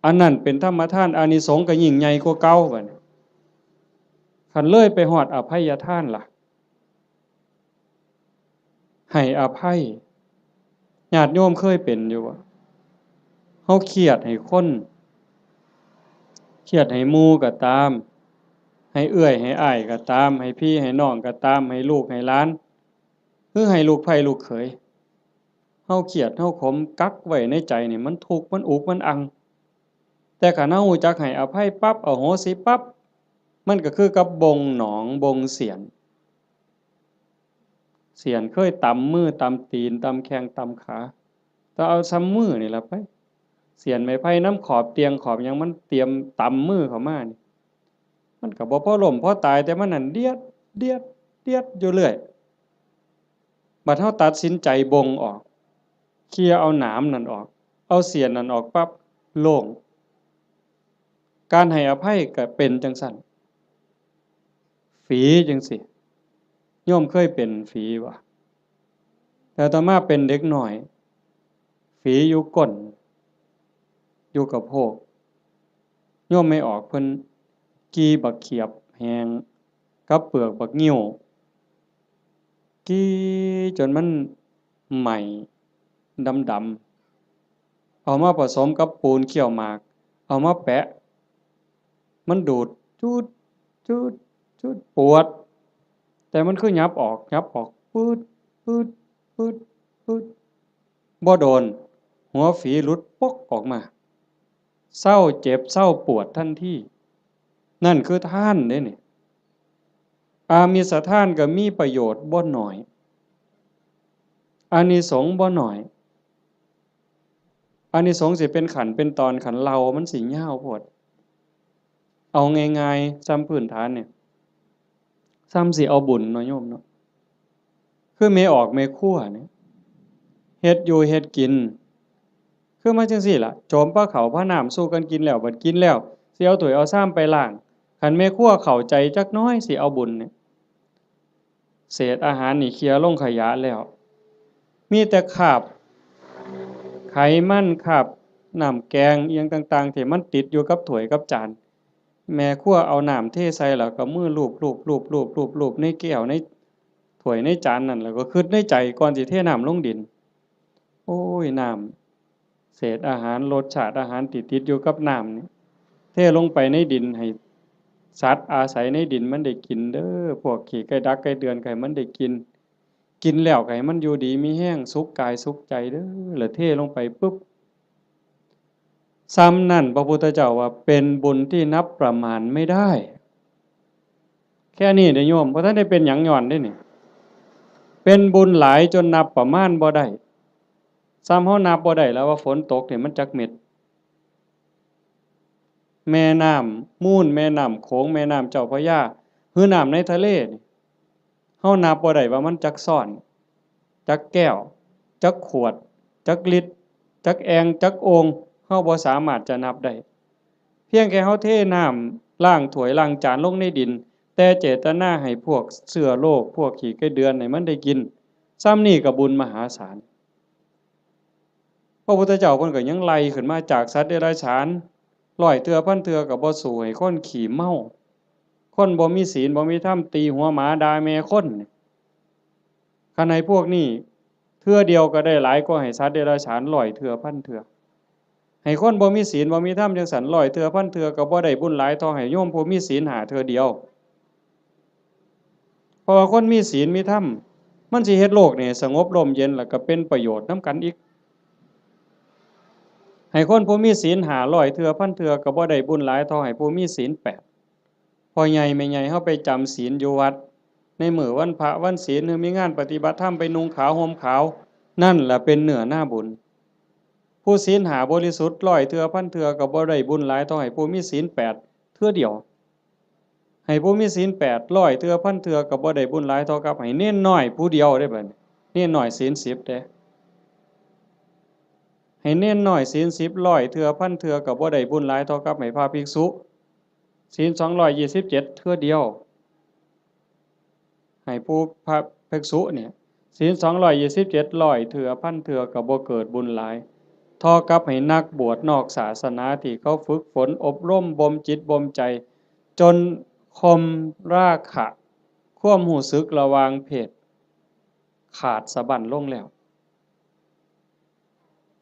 อันนั้นเป็นธรรมทาน อานิสงส์ก็ยิ่งใหญ่กว่าเก่าบัดนี้ คันเลยไปฮอดอภัยทานล่ะ ให้อภัย ญาติโยมเคยเป็นอยู่บ่ เฮาเครียดให้คน เครียดให้หมู่ก็ตาม ให้เอื้อยให้อ้ายก็ตาม ให้พี่ให้น้องก็ตาม ให้ลูกให้หลาน หรือให้ลูกใผลูกเขย เฮาเครียด เฮาขม กักไว้ในใจนี่ มันทุกข์ มันอุก มันอัง แต่คันเฮารู้จักให้อภัยปั๊บ อโหสิปั๊บ มันก็คือกับบ่งหนอง บ่งเสียน เสียนเคยตำมือตำตีน ตำแข้งตำขา แต่เอาส่ำมือนี่ล่ะไป เสียนไม้ไผ่นำขอบเตียงขอบหยัง มันเตรียมตำมือเข้ามานี่ มันก็บ่พอล้มพอตาย แต่มันนั่นเดียด เดียด เดียดอยู่เรื่อย บัดเฮาตัดสินใจบ่งออก เคลียร์เอาหนามนั่นออก เอาเสียนนั่นออกปั๊บ โล่ง การให้อภัยก็เป็นจั่งซั้น ฝีจั่งซี้ โยมเคยเป็นฝีบ่ แต่อาตมาเป็นเด็กน้อย ฝีอยู่ก้น อยู่กะโพก โยมแม่ออกเพิ่นกี่บักเขียบแห้ง กับเปลือกบักงิ้ว กี่จนมันไหม้ดำๆ เอามาผสมกับปูนเคี่ยวหมาก เอามาแปะ มันดูด จูด จูด จูด ปวด แต่มันคือหยับออก หยับออก ปืด ปืด ปืด ปืด บ่โดน หัวฝีหลุดปกออกมา เซาเจ็บ เซาปวดทันที นั่นคือทานเด้นี่ อามิสทานก็มีประโยชน์บ่น้อย อานิสงส์บ่น้อย อานิสงส์สิเป็นขั้นเป็นตอน คันเล่ามันสิยาวโพด เอาง่ายๆ ส่ำพื้นฐานเนี่ย ส่ำสิเอาบุญเนาะโยมเนาะ คือแม่ออกแม่ครัวเนี่ย เฮ็ดอยู่เฮ็ดกิน คือมาจั่งซี้ล่ะ โจมปลาข้าวปลาน้ำสู่กันกินแล้ว บัดกินแล้ว สิเอาถ้วยเอาชามไปล้าง คันแม่ครัวเข้าใจจักหน่อย สิเอาบุญเนี่ย เศษอาหารนี่เคลียร์ลงขยะแล้ว มีแต่คราบไขมัน คราบน้ำแกงอิหยังต่างๆ ที่มันติดอยู่กับถ้วยกับจาน แม่ครัวเอาน้ำเทใส่แล้วก็มือลูบลูบลูบลูบลูบลูบในแก้วในถ้วยในจานนั่น แล้วก็คิดในใจก่อนสิเทน้ำลงดิน โอ้ย น้ำ เศษอาหาร รสชาติอาหารที่ติดอยู่กับน้ำนี่ เทลงไปในดิน ให้สัตว์อาศัยในดินมันได้กินเด้อ พวกขี้ไก่ดักไก่เดือนก็ให้มันได้กิน กินแล้วก็ให้มันอยู่ดีมีแฮง สุขกายสุขใจเด้อ แล้วเทลงไปปุ๊บ ส่ำนั่นพระพุทธเจ้าว่าเป็นบุญที่นับประมาณไม่ได้ แค่นี้เด้อโยม บ่ทันได้เป็นหยังย้อนเด้นี่ เป็นบุญหลายจนนับประมาณบ่ได้ ส่ำเฮานับบ่ได้แล้วว่าฝนตกนี่มันจักเม็ด แม่น้ำมูล แม่น้ำโขง แม่น้ำเจ้าพระยา หรือน้ำในทะเลนี่ เฮานับบ่ได้ว่ามันจักซ้อน จักแก้ว จักขวด จักลิตร จักแอ่ง จักโอ่ง เฮาบ่สามารถจะนับได้ เพียงแค่เฮาเทน้ำล้างถ้วยล้างจานลงในดิน แต่เจตนาให้พวกเชื้อโรค พวกขี้ไก่เดือนให้มันได้กิน ส่ำนี่ก็บุญมหาศาล พระพุทธเจ้าเพิ่นก็ยังไล่ขึ้นมาจากสัตว์เดรัจฉาน ร้อยเทื่อพันเทื่อก็บ่สู้ให้คนขี้เมา คนบ่มีศีลบ่มีธรรม ตีหัวหมาด่าแม่คน คันให้พวกนี้เทื่อเดียวก็ได้หลายกว่าให้สัตว์เดรัจฉานร้อยเทื่อพันเทื่อ ให้คนบ่มีศีลบ่มีธรรมจั่งซั้นร้อยเทื่อพันเทื่อก็บ่ได้บุญหลายเท่าให้โยมผู้มีศีลห้าเทื่อเดียว เพราะว่าคนมีศีลมีธรรม มันสิเฮ็ดโลกนี่สงบร่มเย็น แล้วก็เป็นประโยชน์นำกันอีก ให้คนผู้มีศีลห้าร้อยเทื่อพันเทื่อก็บ่ได้บุญหลายเท่าให้ผู้มีศีลแปด พ่อใหญ่แม่ใหญ่เฮาไปจำศีลอยู่วัด ในมื้อวันพระวันศีล หรือมีงานปฏิบัติธรรมไปนุ่งขาวห่มขาว นั่นล่ะเป็นเนื้อนาบุญ ผู้ศีลห้าบริสุทธิ์ร้อยเทื่อพันเทื่อก็บ่ได้บุญหลายเท่าให้ผู้มีศีลแปดเทื่อเดียว ให้ผู้มีศีลแปดร้อยเทื่อพันเทื่อก็บ่ได้บุญหลายเท่ากับให้เณรน้อยผู้เดียวเด้บัดนี้ เณรน้อยศีลสิบเด้ ให้เณรน้อยศีลสิบร้อยเทื่อพันเทื่อก็บ่ได้บุญหลายเท่ากับให้พระภิกษุ ศีลสองร้อยยี่สิบเจ็ดเทื่อเดียว ให้ผู้พระภิกษุเนี่ย ศีลสองร้อยยี่สิบเจ็ดร้อยเทื่อพันเทื่อก็บ่เกิดบุญหลาย เท่ากับให้นักบวชนอกศาสนาที่เขาฝึกฝนอบรมบ่มจิตบ่มใจ จนข่มราคะ ความรู้สึกระหว่างเพศ ขาดสะบั้นลงแล้ว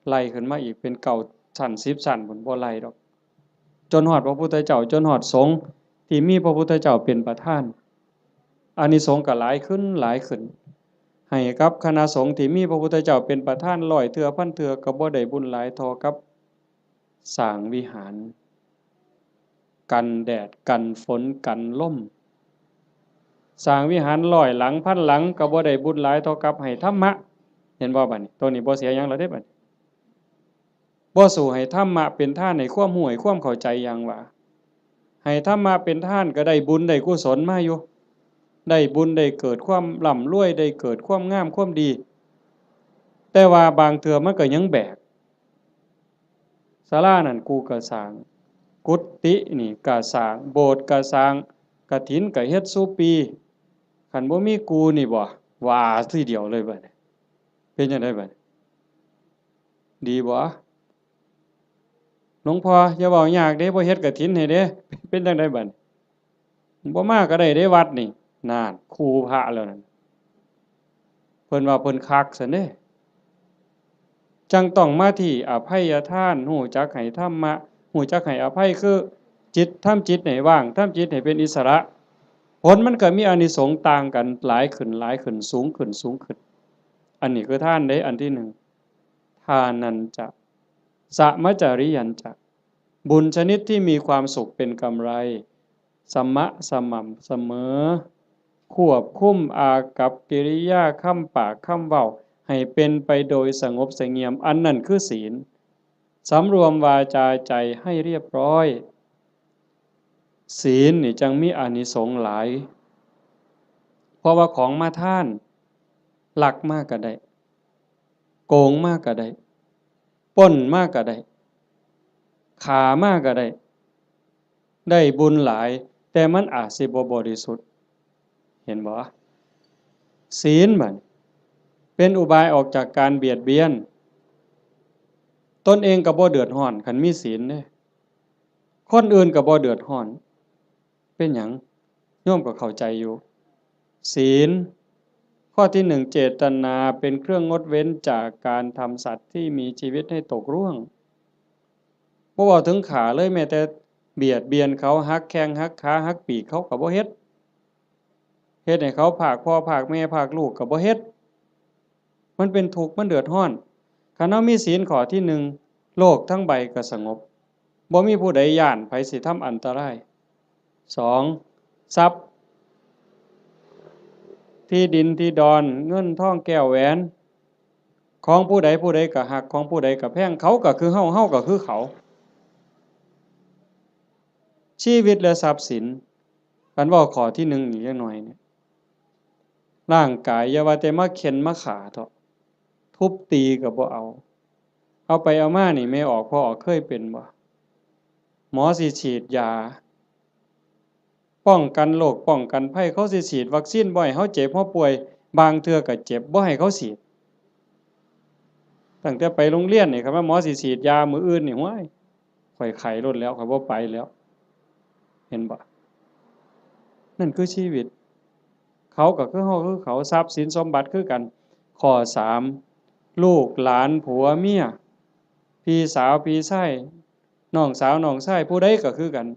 ไล่ขึ้นมาอีกเป็นเก้าชั้นสิบชั้นพุ้น บ่ไล่ดอก จนฮอดพระพุทธเจ้า จนฮอดสงฆ์ที่มีพระพุทธเจ้าเป็นประธาน อานิสงส์ก็หลายขึ้นหลายขึ้น ให้กับคณะสงฆ์ที่มีพระพุทธเจ้าเป็นประธานร้อยเทื่อพันเทื่อก็บ่ได้บุญหลายเท่ากับสร้างวิหาร กันแดด กันฝน กันลม สร้างวิหารร้อยหลังพันหลังก็บ่ได้บุญหลายเท่ากับให้ธรรมะ เห็นบ่บัดนี้ ตัวนี้บ่เสียหยังแล้วเด้บัดนี้ บ่สู้ให้ธรรมะเป็นทานให้ความรู้ให้ความเข้าใจอย่างว่า ให้ธรรมะเป็นทานก็ได้บุญได้กุศลมาอยู่ ได้บุญได้เกิดความร่ำรวย ได้เกิดความงามความดี แต่ว่าบางเทื่อมันก็ยังแบก ศาลานั่นกูก็สร้าง กุฏินี่ก็สร้าง โบสถ์ก็สร้าง กฐินก็เฮ็ดซุปี คันบ่มีกูนี่บ่ ว่าทีเดียวเลยบัดนี้ เป็นจั่งใดบัดนี้ ดีบ่ หลวงพ่ออย่าเว้ายากเด้ บ่เฮ็ดกฐินให้เด้ เป็นจั่งใดบัดนี้ บ่มาก็ได้เด้วัดนี่ นั่น คู่พระแล้วนั่น เพิ่นว่าเพิ่นคักซั้นเด้ จั่งต้องมาที่อภัยทาน รู้จักให้ธรรมะ รู้จักให้อภัย คือจิต ทำจิตให้ว่าง ทำจิตให้เป็นอิสระ ผลมันก็มีอานิสงส์ต่างกัน หลายขึ้น หลายขึ้น สูงขึ้น สูงขึ้น อันนี้คือทานเด้ อันที่หนึ่ง ทานัญจะ สมจริยัญจะ บุญชนิดที่มีความสุขเป็นกำไร สมะ สม่ำเสมอ ควบคุมอากัปกิริยา คำปาก คำเว้า ให้เป็นไปโดยสงบเสงี่ยม อันนั้นคือศีล สำรวมวาจาใจให้เรียบร้อย ศีลนี่จั่งมีอานิสงส์หลาย เพราะว่าของมาทาน ลักมาก็ได้ โกงมาก็ได้ ปล้นมาก็ได้ ฆ่ามาก็ได้ ได้บุญหลาย แต่มันอาจสิบ่บริสุทธิ์ เห็นบ่ ศีลบัดเป็นอุบายออกจากการเบียดเบียน ตนเองก็บ่เดือดร้อน คันมีศีลเด้ คนอื่นก็บ่เดือดร้อน เป็นหยัง โยมก็เข้าใจอยู่ ศีล ข้อที่หนึ่ง เจตนาเป็นเครื่องงดเว้นจากการทำสัตว์ที่มีชีวิตให้ตกร่วง บ่เว้าถึงฆ่าเลย แม้แต่เบียดเบียนเขา หักแข้งหักขา หักปีกเขาก็บ่เฮ็ด เฮ็ดให้เขาพรากพ่อพรากแม่พรากลูกก็บ่เฮ็ด มันเป็นทุกข์ มันเดือดร้อน คันเฮามีศีลข้อที่หนึ่ง โลกทั้งใบก็สงบ บ่มีผู้ใดย้านไผสิทำอันตราย สอง ทรัพย์ ที่ดินที่ดอน เงินทองแก้วแหวน ของผู้ใดผู้ใดก็ฮัก ของผู้ใดก็แพง เขาก็คือเฮา เฮาก็คือเขา ชีวิตและทรัพย์สิน คันเว้าข้อที่หนึ่งนี่จักหน่อยเนี่ย ร่างกายอย่าว่าแต่มาเฆ็่นมาฆ่าเถาะ ทุบตีก็บ่เอา เอาไปเอามานี่ แม่ออกพ่อออกเคยเป็นบ่ หมอสิฉีดยา ป้องกันโรคป้องกันภัย เขาสิฉีดวัคซีนบ่ให้เฮาเจ็บเฮาป่วย บางเทื่อก็เจ็บบ่ให้เขาฉีด ตั้งแต่ไปโรงเรียนนี่ คันว่าหมอสิฉีดยามื้ออื่นนี่ ห้วย ข้อยไข้โลดแล้ว ข้อยบ่ไปแล้ว เห็นบ่ นั่นคือชีวิต เขาก็คือเฮาคือเขา ทรัพย์สินสมบัติคือกัน ข้อสาม ลูกหลานผัวเมีย พี่สาวพี่ชาย น้องสาวน้องชาย ผู้ใดก็คือกัน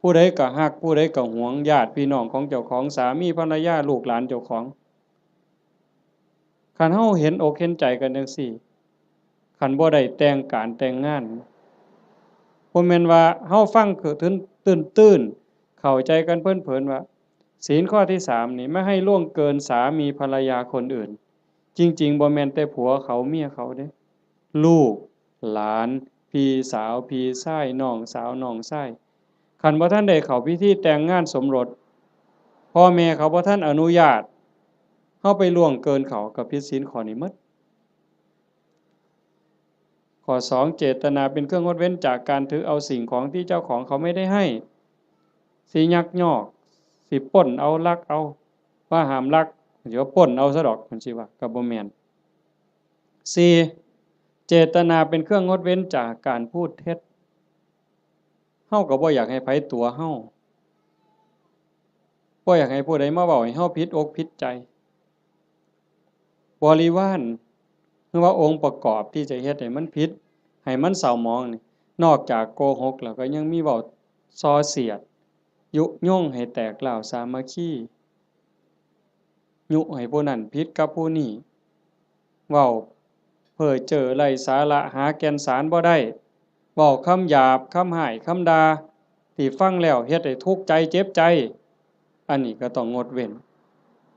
ผู้ใดก็ฮัก ผู้ใดก็หวง ญาติพี่น้องของเจ้าของ สามีภรรยา ลูกหลานเจ้าของ คันเฮาเห็นอกเห็นใจกันจั่งซี้ คันบ่ได้แต่งการแต่งงาน บ่แม่นว่าเฮาฟังคือตื้นๆ เข้าใจกันเพลินๆ ว่า ศีลข้อที่สามนี่ ไม่ให้ล่วงเกินสามีภรรยาคนอื่น จริงๆ บ่แม่นแต่ผัวเขาเมียเขาเด้ ลูก หลาน พี่สาว พี่ชาย น้องสาว น้องชาย คันบ่ทันได้เข้าพิธีแต่งงานสมรส พ่อแม่เขาบ่ทันอนุญาต เฮาไปล่วงเกินเขา ก็ผิดศีลข้อนี้หมด ข้อสอง เจตนาเป็นเครื่องงดเว้นจากการถือเอาสิ่งของที่เจ้าของเขาไม่ได้ให้ สิยักยอก สิปล้นเอา ลักเอา ว่าห้ามลัก สิว่าปล้นเอาซะดอก จั่งซี้ว่า ก็บ่แม่น สี่ เจตนาเป็นเครื่องงดเว้นจากการพูดเท็จ เฮาก็บ่อยากให้ไผตั๋วเฮา บ่อยากให้ผู้ใดมาเว้าให้เฮาผิดอกผิดใจ บริวาร หรือว่าองค์ประกอบที่จะเฮ็ดให้มันผิด ให้มันเศร้าหมองนี่ นอกจากโกหกแล้วก็ยังมีเว้าส่อเสียด ยุยงให้แตกร้าวสามัคคี ยุให้ผู้นั้นผิดกับผู้นี้ เว้าเพ้อเจ้อไร้สาระ หาแก่นสารบ่ได้ เว้าคำหยาบ คำฮ้าย คำด่า ที่ฟังแล้วเฮ็ดให้ทุกข์ใจเจ็บใจ อันนี้ก็ต้องงดเว้น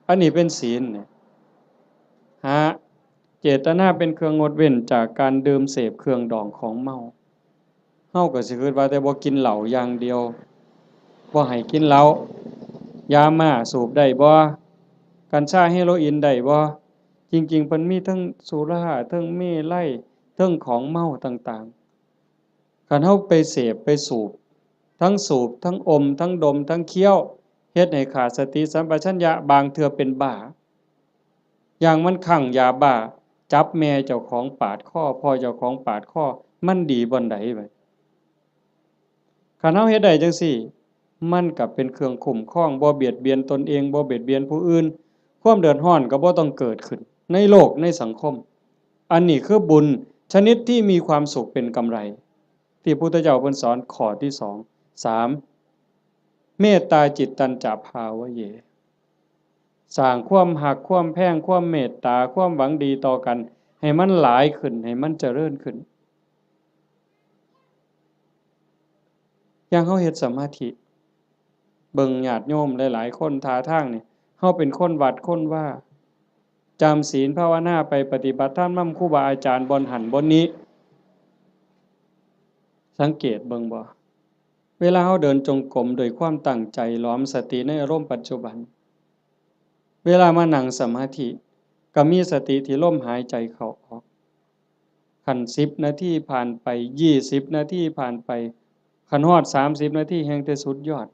อันนี้เป็นศีลเนี่ย ห้า เจตนาเป็นเครื่องงดเว้นจากการดื่มเสพเครื่องดองของเมา เฮาก็สิคิดว่าแต่บ่กินเหล้าอย่างเดียว บ่ให้กินเหล้า ยาม่าสูบได้บ่ กัญชาเฮโรอีนได้บ่ จริงๆ เพิ่นมีทั้งสุรา ทั้งเมรัย ทั้งของเมาต่างๆ คันเฮาไปเสพไปสูบ ทั้งสูบ ทั้งอม ทั้งดม ทั้งเคี้ยว เฮ็ดให้ขาดสติสัมปชัญญะ บางเทื่อเป็นบ้า อย่างมันคลั่งยาบ้า จับแม่เจ้าของปาดคอ พ่อเจ้าของปาดคอ มันดีบ่อนใดบัด คันเฮาเฮ็ดได้จั่งซี้ มันก็เป็นเครื่องคุ้มครอง บ่เบียดเบียนตนเอง บ่เบียดเบียนผู้อื่น ความเดือดร้อนก็บ่ต้องเกิดขึ้น ในโลก ในสังคม อันนี้คือบุญชนิดที่มีความสุขเป็นกำไร ที่พุทธเจ้าเพิ่นสอนข้อที่สอง สาม เมตตาจิตตัญจะภาวะเย สร้างความฮัก ความแพง ความเมตตา ความหวังดีต่อกัน ให้มันหลายขึ้น ให้มันเจริญขึ้น อย่างเฮาเฮ็ดสมาธิ เบิ่งญาติโยมหลายๆ คนท่าทางนี่ เฮาเป็นคนวัดคนวา จำศีลภาวนาไป ปฏิบัติธรรมนำครูบาอาจารย์บ่อนหั้นบ่อนนี้ สังเกตเบิ่งบ่ เวลาเราเดินจงกรมด้วยความตั้งใจ หลอมสติในอารมณ์ปัจจุบัน เวลามานั่งสมาธิ ก็มีสติที่ลมหายใจเข้าออก คันสิบนาทีผ่านไป ยี่สิบนาทีผ่านไป คันฮอดสามสิบนาทีแฮ่งแต่สุดยอด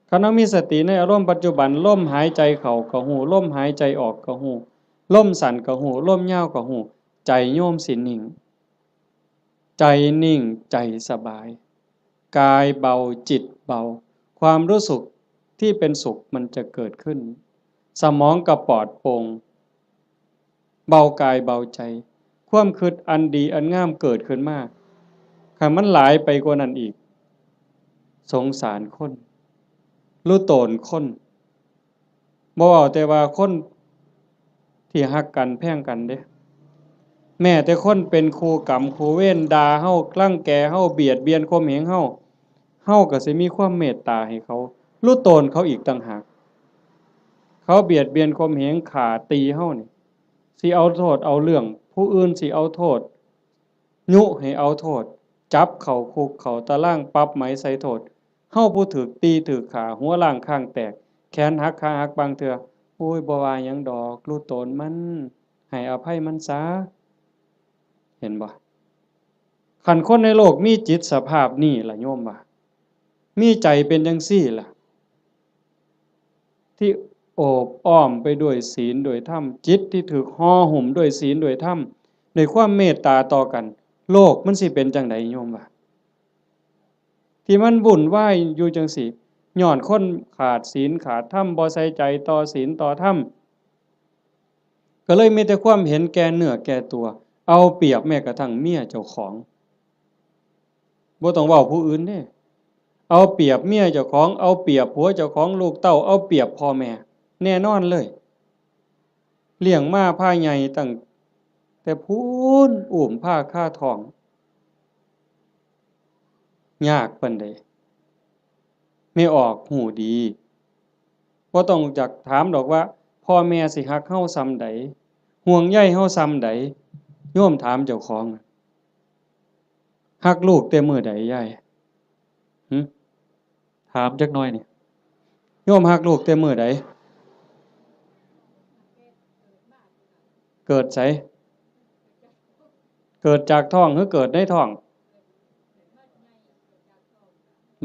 คันเรามีสติในอารมณ์ปัจจุบัน ลมหายใจเข้าก็ฮู้ ลมหายใจออกก็ฮู้ ลมสั้นก็ฮู้ ลมยาวก็ฮู้ ใจโยมสินิ่ง ใจนิ่ง ใจสบาย กายเบา จิตเบา ความรู้สึกที่เป็นสุขมันจะเกิดขึ้น สมองก็ปลอดโปร่ง เบากายเบาใจ ความคิดอันดีอันงามเกิดขึ้นมา คันมันหลายไปกว่านั้นอีก สงสารคน รู้ตนคน บ่เว้าแต่ว่าคนที่ฮักกันแพงกันเด้ แม้แต่คนเป็นคู่กรรมคู่เวร ด่าเฮา รังแกเฮา เบียดเบียนข่มเหงเฮา เฮาก็สิมีความเมตตาให้เขา รู้ตนเขาอีกต่างหาก เขาเบียดเบียนข่มเหง ฆ่าตีเฮานี่ สิเอาโทษเอาเรื่อง ผู้อื่นสิเอาโทษ ยุให้เอาโทษ จับเข้าคุกเข้าตาราง ปรับไหมใส่โทษ เฮาผู้ถูกตีถูกฆ่า หัวล้างคางแตก แขนหักขาหักบางเทื่อ โอ้ย บ่ว่าหยังดอก รู้ตนมัน ให้อภัยมันซะ เห็นบ่ คันคนในโลกมีจิตสภาพนี้ล่ะโยมว่า มีใจเป็นจังซี่ล่ะ ที่โอบอ้อมไปด้วยศีลด้วยธรรม จิตที่ถูกห่อหุ้มด้วยศีลด้วยธรรม ด้วยความเมตตาต่อกัน โลกมันสิเป็นจังใดโยมว่า ที่มันวุ่นวายอยู่จังซี่ ย้อนคนขาดศีลขาดธรรม บ่ใส่ใจต่อศีลต่อธรรม ก็เลยมีแต่ความเห็นแก่เนื้อแก่ตัว เอาเปรียบแม้กระทั่งเมียเจ้าของ บ่ต้องเว้าผู้อื่นเด้ เอาเปรียบเมียเจ้าของ เอาเปรียบผัวเจ้าของ ลูกเต้า เอาเปรียบพ่อแม่ แน่นอนเลย เลี้ยงมาพาใหญ่ตั้งแต่พู้น อุ้มพาคาท้อง ยากปานใด แม่ออกฮู้ดี บ่ต้องจักถามดอกว่า พ่อแม่สิฮักเฮาส่ำใด ห่วงใยเฮาส่ำใด โยมถามเจ้าของ ฮักลูกแต่มื้อใดยาย หึ ถามจักหน่อยนี่ โยมฮักลูกแต่มื้อใด เกิดไส เกิดจากท้องหรือเกิดในท้อง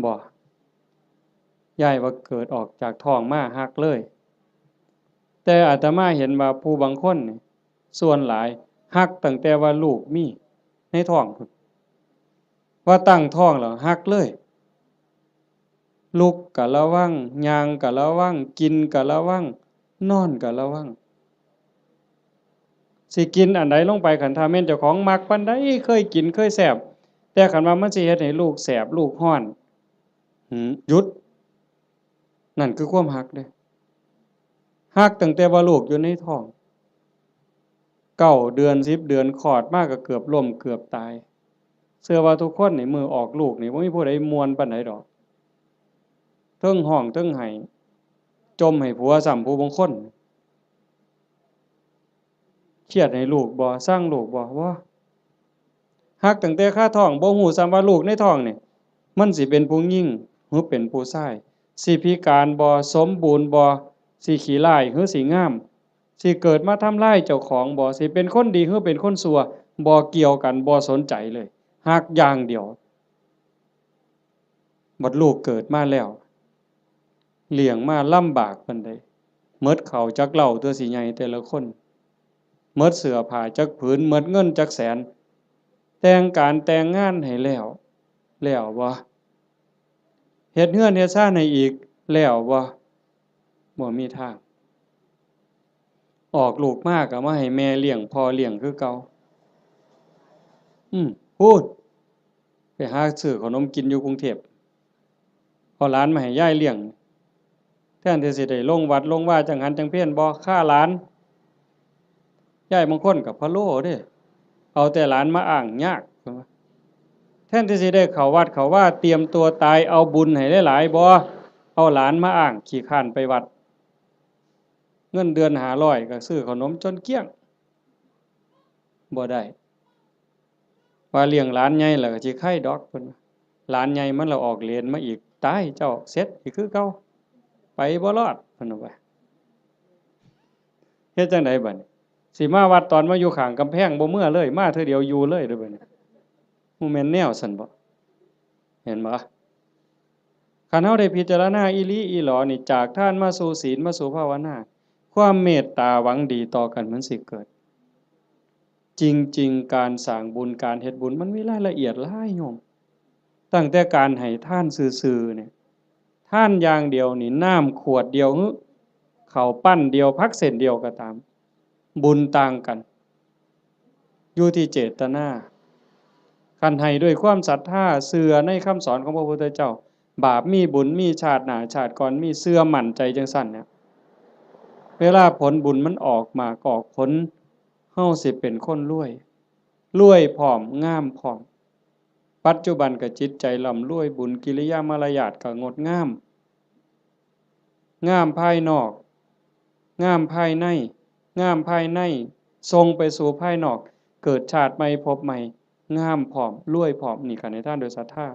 บ่ ยายว่าเกิดออกจากท้องมาฮักเลย แต่อาตมาเห็นว่าผู้บางคนนี่ ส่วนหลายฮักตั้งแต่ว่าลูกมีในท้องพุ้น ว่าตั้งท้องแล้วฮักเลย ลุกก็ระวัง ย่างก็ระวัง กินก็ระวัง นอนก็ระวัง สิกินอันใดลงไป คันถ้าแม่นเจ้าของมักปานใด เคยกินเคยแซ่บ แต่คันว่ามันสิเฮ็ดให้ลูกแสบลูกร้อน หืม หยุด นั่นคือความฮักเด้ ฮักตั้งแต่ว่าลูกอยู่ในท้อง เก้าเดือน สิบเดือน คลอดมาก็เกือบล้มเกือบตาย เชื่อว่าทุกคนนี่มื้อออกลูกนี่บ่มีผู้ใดม่วนปานใดดอก เทิงฮ้องเทิงไห้ จ่มให้ผัวซ้ำผู้บางคน เครียดให้ลูกบ่ ซังลูกบ่ บ่ ฮักตั้งแต่คาท้อง บ่ฮู้ซ้ำว่าลูกในท้องนี่ มันสิเป็นผู้หญิงหรือเป็นผู้ชาย สิพิการบ่ สมบูรณ์บ่ สิขี้ร้ายหรือสิงาม สิเกิดมาทำลายเจ้าของบ่ สิเป็นคนดีหรือเป็นคนชั่ว บ่เกี่ยวกัน บ่สนใจเลย ฮักอย่างเดียว บัดลูกเกิดมาแล้ว เลี้ยงมาลำบากปานใด หมดข้าวจักเล่าตัวสิใหญ่แต่ละคน หมดเสื้อผ้าจักผืน หมดเงินจักแสน แต่งการแต่งงานให้แล้ว แล้วบ่ เฮ็ดเฮือนเฮ็ดซานให้อีก แล้วบ่ บ่มีทาง ออกลูกมาก็มาให้แม่เลี้ยงพ่อเลี้ยงคือเก่า อืม พู้น ไปหาซื้อขนมกินอยู่กรุงเทพฯ เอาหลานมาให้ยายเลี้ยง แทนที่สิได้ลงวัดลงวาจังหันจังเพลบ่ ฆ่าหลาน ยายบางคนก็พะโล้เด้ เอาแต่หลานมาอ้างยาก แทนที่สิได้เข้าวัดเข้าวา เตรียมตัวตาย เอาบุญให้หลายๆ บ่ เอาหลานมาอ้าง ขี้คร้านไปวัด เงินเดือนห้าร้อยก็ซื้อขนมจนเกลี้ยง บ่ได้ ว่าเลี้ยงหลานใหญ่แล้วก็สิไคดอกเพิ่นว่า หลานใหญ่มันละออกเลนมาอีก ตายเจ้า เสร็จอีกคือเก่า ไปบ่รอดเพิ่นว่า เฮ็ดจั่งใดบัดนี้ สิมาวัดตอนมาอยู่ข้างกำแพงบ่เมือเลย มาเทื่อเดียวอยู่เลยเด้อบัดนี้ บ่แม่นแนวซั่นบ่ เห็นบ่ คันเฮาได้พิจารณาอีหลีอีหลอนี่ จากทานมาสู่ศีล มาสู่ภาวนา ความเมตตาหวังดีต่อกันมันสิเกิด จริงๆ การสร้างบุญ การเฮ็ดบุญ มันมีรายละเอียดหลายโยม ตั้งแต่การให้ทานซื่อๆ เนี่ย ทานอย่างเดียวนี่ น้ำขวดเดียว หรือข้าวปั้นเดียว ผักเส้นเดียวก็ตาม บุญต่างกัน อยู่ที่เจตนา คันให้ด้วยความศรัทธา เชื่อในคำสอนของพระพุทธเจ้า บาปมีบุญมี ชาติหน้าชาติก่อนมี เชื่อมั่นใจจั่งซั่นเนี่ย เวลาผลบุญมันออกหมากออกผล เฮาสิเป็นคนรวย รวยพร้อม งามพร้อม ปัจจุบันก็จิตใจร่ำรวย บุญกิริยามารยาทก็งดงาม งามภายนอก งามภายใน งามภายใน ส่งไปสู่ภายนอก เกิดชาติใหม่ภพใหม่ งามพร้อม รวยพร้อม นี่ก็ให้ทานโดยศรัทธา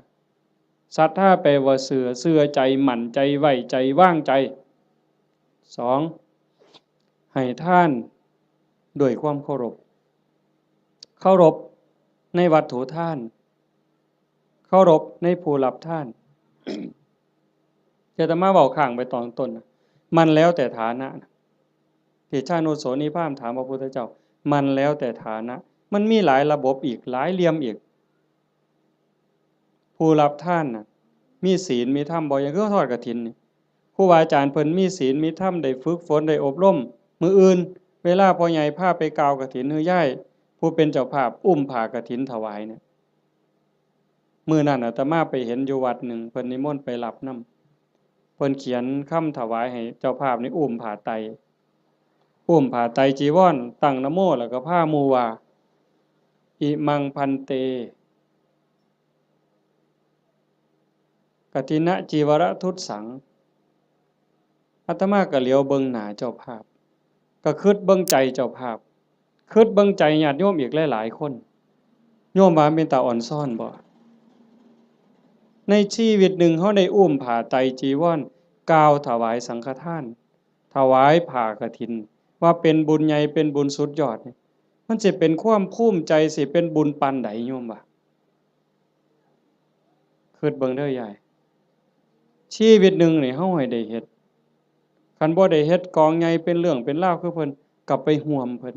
ศรัทธาแปลว่าเชื่อ เชื่อใจ มั่นใจ ไว้ใจ วางใจ สอง ให้ทานด้วยความเคารพ เคารพในวัตถุทาน เคารพในผู้รับทาน อาตมาเว้าค้างไปตอนต้นนะ มันแล้วแต่ฐานะนะ ที่ชานุโสนีพราหมณ์ถามพระพุทธเจ้า มันแล้วแต่ฐานะ มันมีหลายระบบอีก หลายเหลี่ยมอีก ผู้รับทานน่ะ มีศีลมีธรรมบ่ อย่างคือทอดกฐินนี่ ครูบาอาจารย์เพิ่นมีศีลมีธรรม ได้ฝึกฝน ได้อบรม มื้ออื่น เวลาพ่อใหญ่พาไปกล่าวกฐิน หรือยายผู้เป็นเจ้าภาพอุ้มผ้ากฐินถวายเนี่ย มื้อนั้นอาตมาไปเห็นอยู่วัดหนึ่ง เพิ่นนิมนต์ไปรับนำ เพิ่นเขียนคำถวายให้เจ้าภาพนี่อุ้มผ้าไตร อุ้มผ้าไตรจีวร ตั้งนะโม แล้วก็พาหมู่ว่า อิมัง ภันเต กฐินจีวรทุสสัง อาตมาก็เหลียวเบิ่งหน้าเจ้าภาพ ก็คิดเบิ่งใจเจ้าภาพ คิดเบิ่งใจญาติโยมอีกหลายๆ คน โยมว่าเป็นตาอ่อนซ้อนบ่ ในชีวิตหนึ่งเฮาได้อุ้มผ้าไตรจีวร กล่าวถวายสังฆทาน ถวายผ้ากฐิน ว่าเป็นบุญใหญ่ เป็นบุญสุดยอดนี่ มันสิเป็นความภูมิใจ สิเป็นบุญปานใด โยมว่า คิดเบิ่งเด้อยาย ชีวิตหนึ่งนี่เฮาให้ได้เฮ็ด คันบ่ได้เฮ็ดกองใหญ่เป็นเรื่องเป็นราวคือเพิ่น ก็ไปห่วมเพิ่น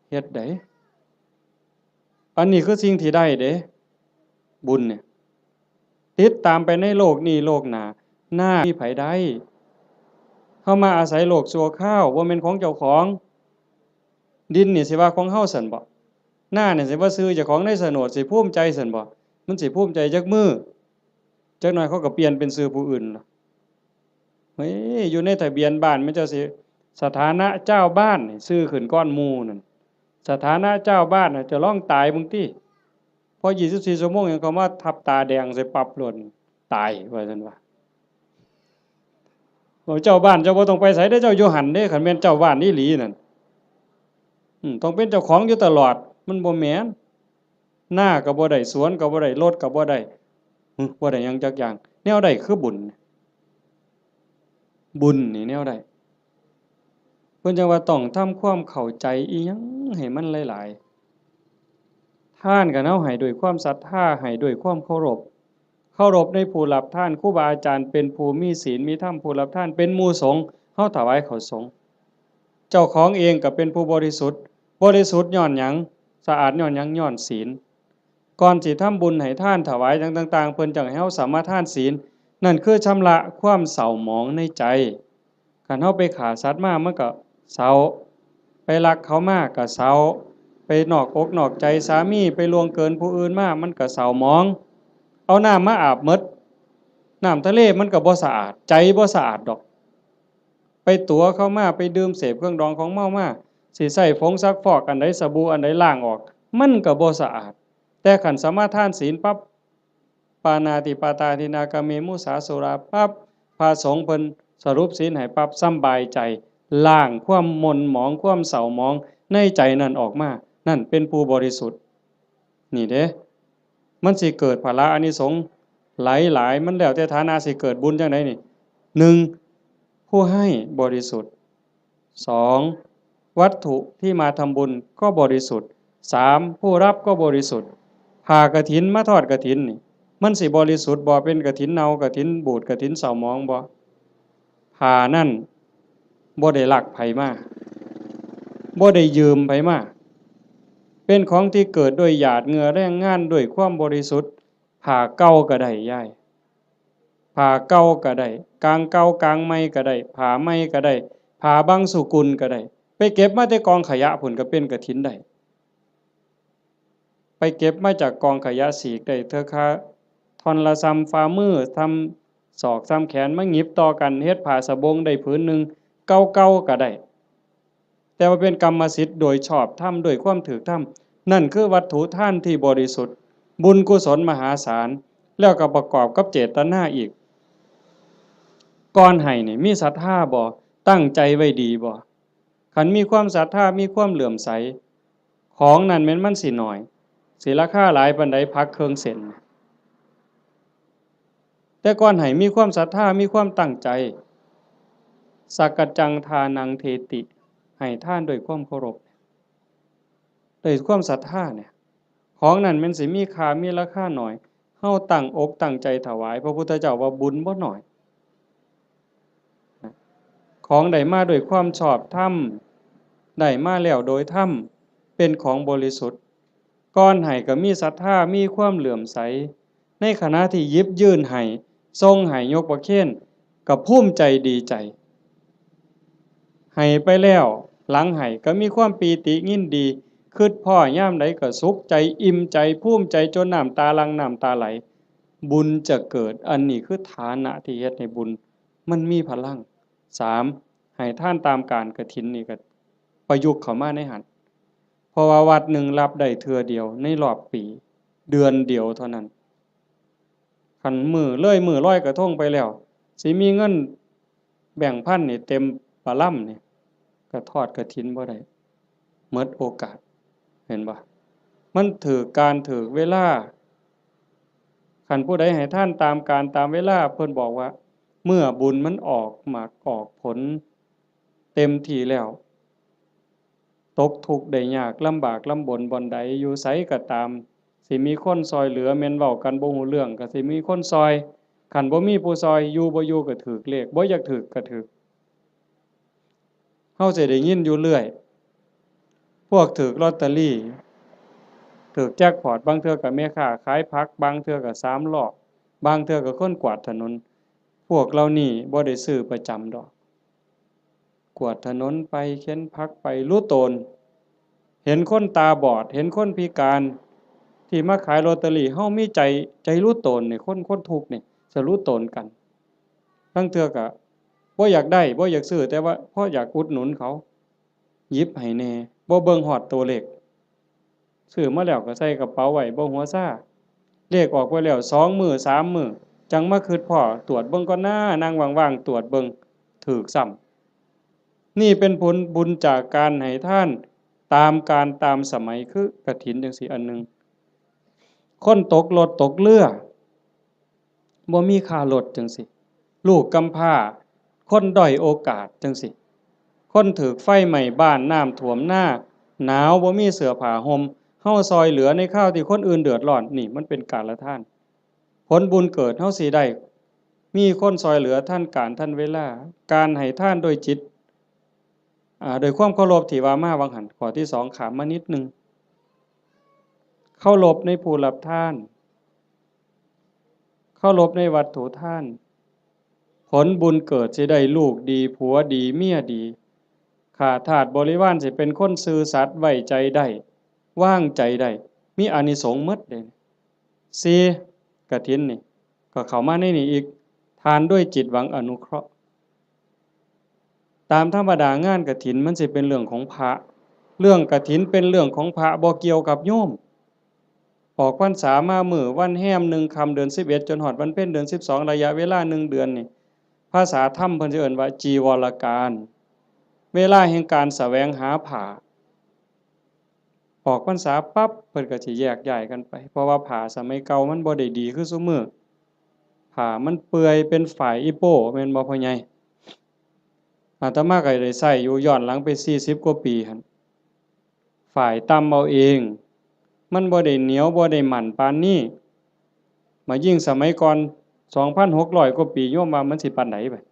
เฮ็ดได้ อันนี้คือสิ่งที่ได้เด้ บุญเนี่ย ติดตามไปในโลกนี้โลกหน้า นามีไผได้ เฮามาอาศัยโลกชั่วคราว บ่แม่นของเจ้าของ ดินนี่สิว่าของเฮาซั่นบ่ นานี่สิว่าชื่อเจ้าของในโฉนด สิภูมิใจซั่นบ่ มันสิภูมิใจจักมื้อ จักหน่อยเขาก็เปลี่ยนเป็นชื่อผู้อื่นล่ะ เฮ้ย อยู่ในทะเบียนบ้านมันเจ้าสิ สถานะเจ้าบ้านนี่ชื่อขึ้นก่อนหมู่นั่น สถานะเจ้าบ้านน่ะ เจ้าลองตายเบิ่งติ พอยี่สิบสี่ชั่วโมงหยังเขามาทับตาแดงใส่ปั๊บโลด ตายว่าซั่นว่า โอ้ เจ้าบ้านเจ้าบ่ต้องไปไสเด้อ เจ้าอยู่หั่นเด้ คันแม่นเจ้าบ้านอีหลีนั่น อืม ต้องเป็นเจ้าของอยู่ตลอด มันบ่แม่น นาก็บ่ได้ สวนก็บ่ได้ รถก็บ่ได้ หึ บ่ได้หยังจักอย่าง แนวใดคือบุญ บุญนี่แนวใด เพิ่นจั่งว่าต้องทำความเข้าใจอีหยังให้มันหลายๆ ทานก็เฮาให้ด้วยความศรัทธา ให้ด้วยความเคารพ เคารพในผู้รับทาน ครูบาอาจารย์เป็นผู้มีศีลมีธรรม ผู้รับทานเป็นหมู่สงฆ์ เฮาถวายข้าวสงฆ์ เจ้าของเองก็เป็นผู้บริสุทธิ์ บริสุทธิ์ย้อนหยัง สะอาดย้อนหยัง ย้อนศีล ก่อนสิทำบุญให้ทานถวายหยังต่างๆ เพิ่นจั่งให้เฮาสมาทานศีล นั่นคือชำระความเศร้าหมองในใจ คันเฮาไปฆ่าสัตว์มามันก็เศร้า ไปลักเขามาก็เศร้า ไปนอกอกนอกใจสามี ไปล่วงเกินผู้อื่นมา มันก็เศร้าหมอง เอาน้ำมาอาบหมด น้ำทะเลมันก็บ่สะอาด ใจบ่สะอาดดอก ไปตั๋วเขามา ไปดื่มเสพเครื่องดองของเมามา สิใช้ผงซักฟอกอันใด สบู่อันใดล้างออก มันก็บ่สะอาด แต่คันสมาทานศีลปั๊บ ปาณาติปาตาทินนา กาเม มุสา สุรา ปั๊บ พระสงฆ์เพิ่นสรุปศีลให้ปั๊บ สำบายใจ ล้างความหม่นหมอง ความเศร้าหมองในใจนั่นออกมา นั่นเป็นผู้บริสุทธิ์ นี่เด้ มันสิเกิดผละอานิสงส์หลายๆ มันแล้วแต่ฐานะสิเกิดบุญจั่งใดนี่ หนึ่ง ผู้ให้บริสุทธิ์ สอง วัตถุที่มาทำบุญก็บริสุทธิ์ สาม ผู้รับก็บริสุทธิ์ ผ้ากฐินมาทอดกฐินนี่ มันสิบริสุทธิ์บ่ เป็นกฐินเน่ากฐินบูดกฐินเศร้าหมองบ่ ผ้านั่นบ่ได้ลักไผมา บ่ได้ยืมไผมา เป็นของที่เกิดด้วยหยาดเหงื่อแรงงานด้วยความบริสุทธิ์ ผ้าเก่าก็ได้ยาย ผ้าเก่าก็ได้ กางเก่ากางใหม่ก็ได้ ผ้าใหม่ก็ได้ ผ้าบางสุกุลก็ได้ ไปเก็บมาแต่กองขยะพุ้นก็เป็นกฐินได้ ไปเก็บมาจากกองขยะ สีกได้เทื่อคาท่อนละส่ำฝ่ามือ ส่ำศอก ส่ำแขน มาหยิบต่อกันเฮ็ดผ้าสบงได้ผืนหนึ่ง เก่าๆก็ได้ แต่ว่าเป็นกรรมสิทธิ์โดยชอบธรรม ด้วยความถูกธรรม นั่นคือวัตถุทานที่บริสุทธิ์ บุญกุศลมหาศาล แล้วก็ประกอบกับเจตนาอีก ก่อนให้นี่มีศรัทธาบ่ ตั้งใจไว้ดีบ่ คันมีความศรัทธา มีความเลื่อมใส ของนั่นแม่นมันสิน้อย สิราคาหลายปานใด ผักเครื่องเส้น แต่ก่อนให้มีความศรัทธา มีความตั้งใจ สักกัจจังทานังเทติ ให้ทานด้วยความเคารพ ด้วยความศรัทธาเนี่ย ของนั่นแม่นสิมีค่า มีราคาน้อย เฮาตั้งอกตั้งใจถวาย พระพุทธเจ้าว่าบุญบ่น้อย ของได้มาด้วยความชอบธรรม ได้มาแล้วโดยธรรม เป็นของบริสุทธิ์ ก่อนให้ก็มีศรัทธา มีความเลื่อมใส ในขณะที่หยิบยื่นให้ ส่งให้ ยกประเคน ก็ภูมิใจดีใจ ให้ไปแล้ว หลังให้ก็มีความปีติยินดี คิดพ้อยามใดก็สุขใจ อิ่มใจ ภูมิใจ จนน้ำตาหลั่ง น้ำตาไหล บุญจะเกิด อันนี้คือฐานะที่เฮ็ดให้บุญมันมีพลัง สาม ให้ทานตามกาลกฐินนี่ก็ประยุกต์เข้ามาในหั้น เพราะว่าวัดหนึ่งรับได้เทื่อเดียวในรอบปี เดือนเดียวเท่านั้น คันมื้อเลยมื้อลอยกระทงไปแล้ว สิมีเงินแบงค์พันนี่เต็มปะลำนี่ ก็ทอดกฐินบ่ได้ หมดโอกาส เห็นบ่ มันถืกกาลถืกเวลา คันผู้ใดให้ทานตามกาลตามเวลา เพิ่นบอกว่า เมื่อบุญมันออกหมากออกผลเต็มที่แล้ว ตกทุกข์ได้ยาก ลำบากลำบนบ่อนใด อยู่ไสก็ตาม สิมีคนซ่อยเหลือ แม่นเว้ากันบ่ฮู้เรื่อง ก็สิมีคนซ่อย คันบ่มีผู้ซ่อย อยู่บ่อยู่ก็ถืกเลข บ่อยากถืกก็ถืก เฮาสิได้ยินอยู่เรื่อย พวกถืกลอตเตอรี่ ถืกแจ็คพอต บางเทื่อก็แม่ค้าขายผัก บางเทื่อก็สามล้อ บางเทื่อก็คนกวาดถนน พวกเหล่านี้บ่ได้ซื้อประจำดอก กวาดถนนไป เข็นผักไป หลู่ตน เห็นคนตาบอด เห็นคนพิการ ที่มาขายลอตเตอรี่ เฮามีใจ ใจหลู่ตนนี่ คน คนทุกข์นี่ สิหลู่ตนกัน ลางเทื่อก็บ่อยากได้ บ่อยากซื้อ แต่ว่าพออยากอุดหนุนเขา หยิบให้แหน่ บ่เบิ่งฮอดตัวเลข ซื้อมาแล้วก็ใส่กระเป๋าไว้ บ่หัวซา เลขออกไปแล้วสองมื้อสามมื้อ จั่งมาคิดพ้อ ตรวจเบิ่งก่อนนะ นั่งว่างๆ ตรวจเบิ่ง ถืกซ้ำ นี่เป็นผลบุญจากการให้ทานตามกาลตามสมัย คือกฐินจั่งซี้อันหนึ่ง คนตกรถตกเรือ บ่มีค่ารถจั่งซี้ ลูกกำพร้า คนด้อยโอกาสจั่งซี้ คนถืกไฟไหม้บ้าน น้ำท่วมนา หนาว บ่มีเสื้อผ้าห่ม เฮาซ่อยเหลือในคราวที่คนอื่นเดือดร้อน นี่มันเป็นกาลทาน ผลบุญเกิดเฮาสิได้ มีคนซ่อยเหลือทันกาลทันเวลา การให้ทานโดยจิต อ่า โดยความเคารพที่ว่ามาว่าหั้น ข้อที่สองข้ามมานิดหนึ่ง เคารพในผู้รับทาน เคารพในวัตถุทาน ผลบุญเกิดสิได้ลูกดี ผัวดี เมียดี ข้าทาสบริวารสิเป็นคนซื่อสัตย์ ไว้ใจได้ วางใจได้ มีอานิสงส์หมดเลย สี่ กฐินนี่ ก็เข้ามาในนี่อีก ทานด้วยจิตหวังอนุเคราะห์ ตามธรรมดางานกฐินมันสิเป็นเรื่องของพระ เรื่องกฐินเป็นเรื่องของพระ บ่เกี่ยวกับโยม ออกพรรษามามื้อวันแฮมหนึ่งค่ำเดือนสิบเอ็ด จนฮอดวันเพ็ญเดือนสิบสอง ระยะเวลาหนึ่งเดือนนี่ ภาษาธรรมเพิ่นสิเอิ้นว่าจีวรกาล เวลาแห่งการแสวงหาผ้า ออกพรรษาปั๊บเพิ่นก็สิแยกย้ายกันไป เพราะว่าผ้าสมัยเก่ามันบ่ได้ดีคือซุมื้อ ผ้ามันเปื่อยเป็นฝ้ายอีโป้ แม่นบ่พ่อใหญ่? อาตมาก็ได้ใช้อยู่ย้อนหลังไปสี่สิบกว่าปีหั่น ฝ้ายตำเอาเอง มันบ่ได้เหนียวบ่ได้มั่นปานนี้ มายิ่งสมัยก่อน สองพันหกร้อยกว่าปี โยมว่ามันสิปานใดบัด